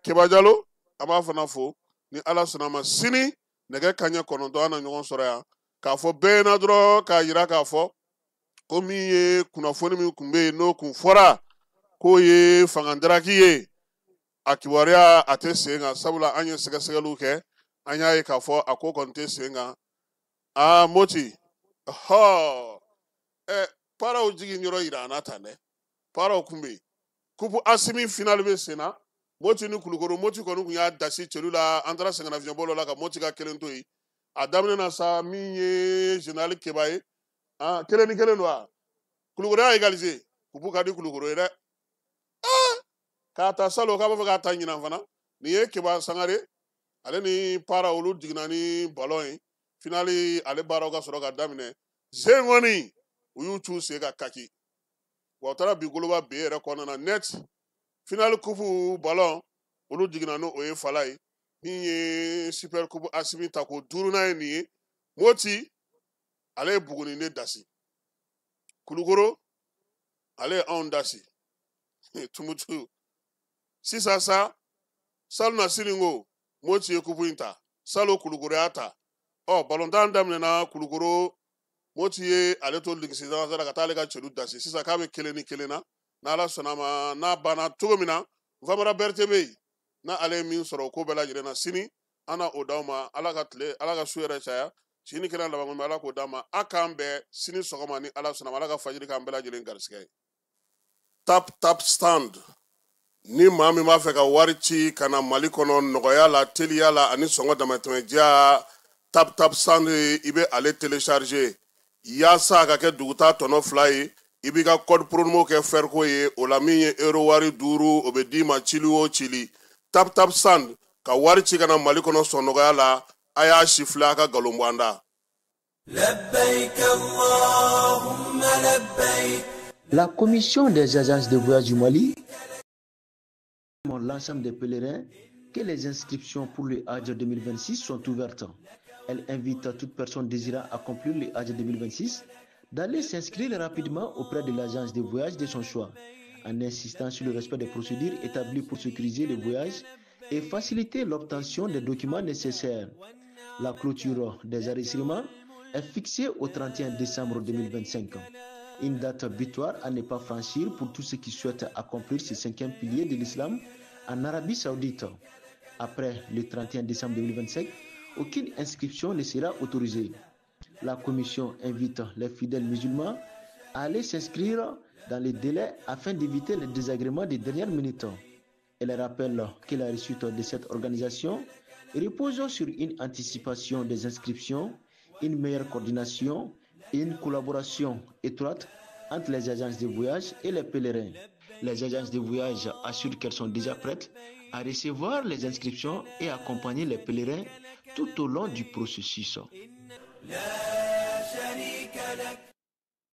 Keba Jalo, an b'a fana fo. Ni Ala sɔnna ma, sini nɛgɛ kanɲɛ 9 an na ɲɔgɔn sɔrɔ yan, k'a fɔ bɛɛ ɲɛna dɔrɔn, k'a yira k'a fɔ ko min ye kunnafoni min tun bɛ yen n'o kun fɔra k'o ye fangadaraki ye, a kibaruya a tɛ sen kan, sabula an ye sɛgɛsɛgɛliw kɛ, an y'a ye k'a fɔ a ko kɔni tɛ sen kan. Aa Moti, hɔ paraw jigin yɔrɔ yira an na tan dɛ, paraw kun bɛ yen. Coupe Asimi finale bɛ sen na, Moti ni Kulukoro. Moti kɔni kun y'a dasi celu la, an taara sɛgɛnnafiɲɛbɔ dɔ la ka Moti ka kelen to yen. A daminɛ na sa, min ye général Keba ye, 1-1 don wa, Kulukoro y'a égaliser. Coupe ka di Kulukoro ye dɛ, k'a ta salon k'a b'a fɛ k'a ta ɲinan fana. Nin ye Keba Sangare, ale ni para olu jiginna ni ballon ye. Finale ale baaraw ka sɔrɔ ka daminɛ. Zen kɔni u y'u c'u sen ka kaki wa, u taara bi goloba B yɛrɛ kɔnɔna na net. Finale coupe ballon olu jiginna n'o ye fala ye. Min ye super coupe Asimi ta ko 5nan ye nin ye. Moti ale ye Buguni ne dasi, Kulukoro ale ye anw dasi Tumutu. Sisan sa, salon na sini ko Moti ye coupe in ta, salon Kulukoro y'a ta. Balontan daminɛna Kulukoro, Moti ye ale to ligisi la ka taa ale ka celu dasi. Sisan k'a bɛ 1-1 na, n'Ala sɔnna ma, n'a banna cogo min na, Nfamara Berete bɛ yen, n'a ale ye min sɔrɔ o ko bɛɛ lajɛlen na sini, an na o d'aw ma. Ala ka tile, Ala ka su yɛrɛ caya, sini kɛnɛ laban Ala k'o d'a ma. A k'an bɛn sini sɔgɔma ni Ala sɔnna ma. Ala ka fajiri k'an bɛɛ lajɛlen garisɛgɛ ye. Tap Tap Stand, ni maa min b'a fɛ ka wari ci ka na Mali kɔnɔ nɔgɔya la, teliya la ani sɔngɔ damatɛmɛdiya, Tap Tap Stand i bɛ ale télécharger yaasa a ka kɛ duguta tɔnɔ 2 ye. I b'i ka code promo kɛ fɛriko ye, o la min ye euro wari 5, o bɛ d'i ma cili o cili. Tap Tap Stand ka wari ci ka na Mali kɔnɔ sɔn nɔgɔya la, a y'a sifilɛ a ka nkalon bɔ an da. La commission des agences de voyage du Mali, l'ensemble des pèlerins que les inscriptions pour le Hajj 2026 sont ouvertes. Elle invite toute personne désirant accomplir le Hajj 2026 d'aller s'inscrire rapidement auprès de l'agence de voyage de son choix, en insistant sur le respect des procédures établies pour sécuriser le voyage et faciliter l'obtention des documents nécessaires. La clôture des enregistrements est fixée au 31 décembre 2025. Une date butoir à ne pas franchir pour tous ceux qui souhaitent accomplir ce 5e pilier de l'islam en Arabie Saoudite. Après le 31 décembre 2025, aucune inscription ne sera autorisée. La commission invite les fidèles musulmans à aller s'inscrire dans les délais afin d'éviter les désagréments des dernières minutes. Elle rappelle que la réussite de cette organisation repose sur une anticipation des inscriptions, une meilleure coordination et une collaboration étroite entre les agences de voyage et les pèlerins. Les agences de voyage assurent qu'elles sont déjà prêtes à recevoir les inscriptions et accompagner les pèlerins tout au long du processus.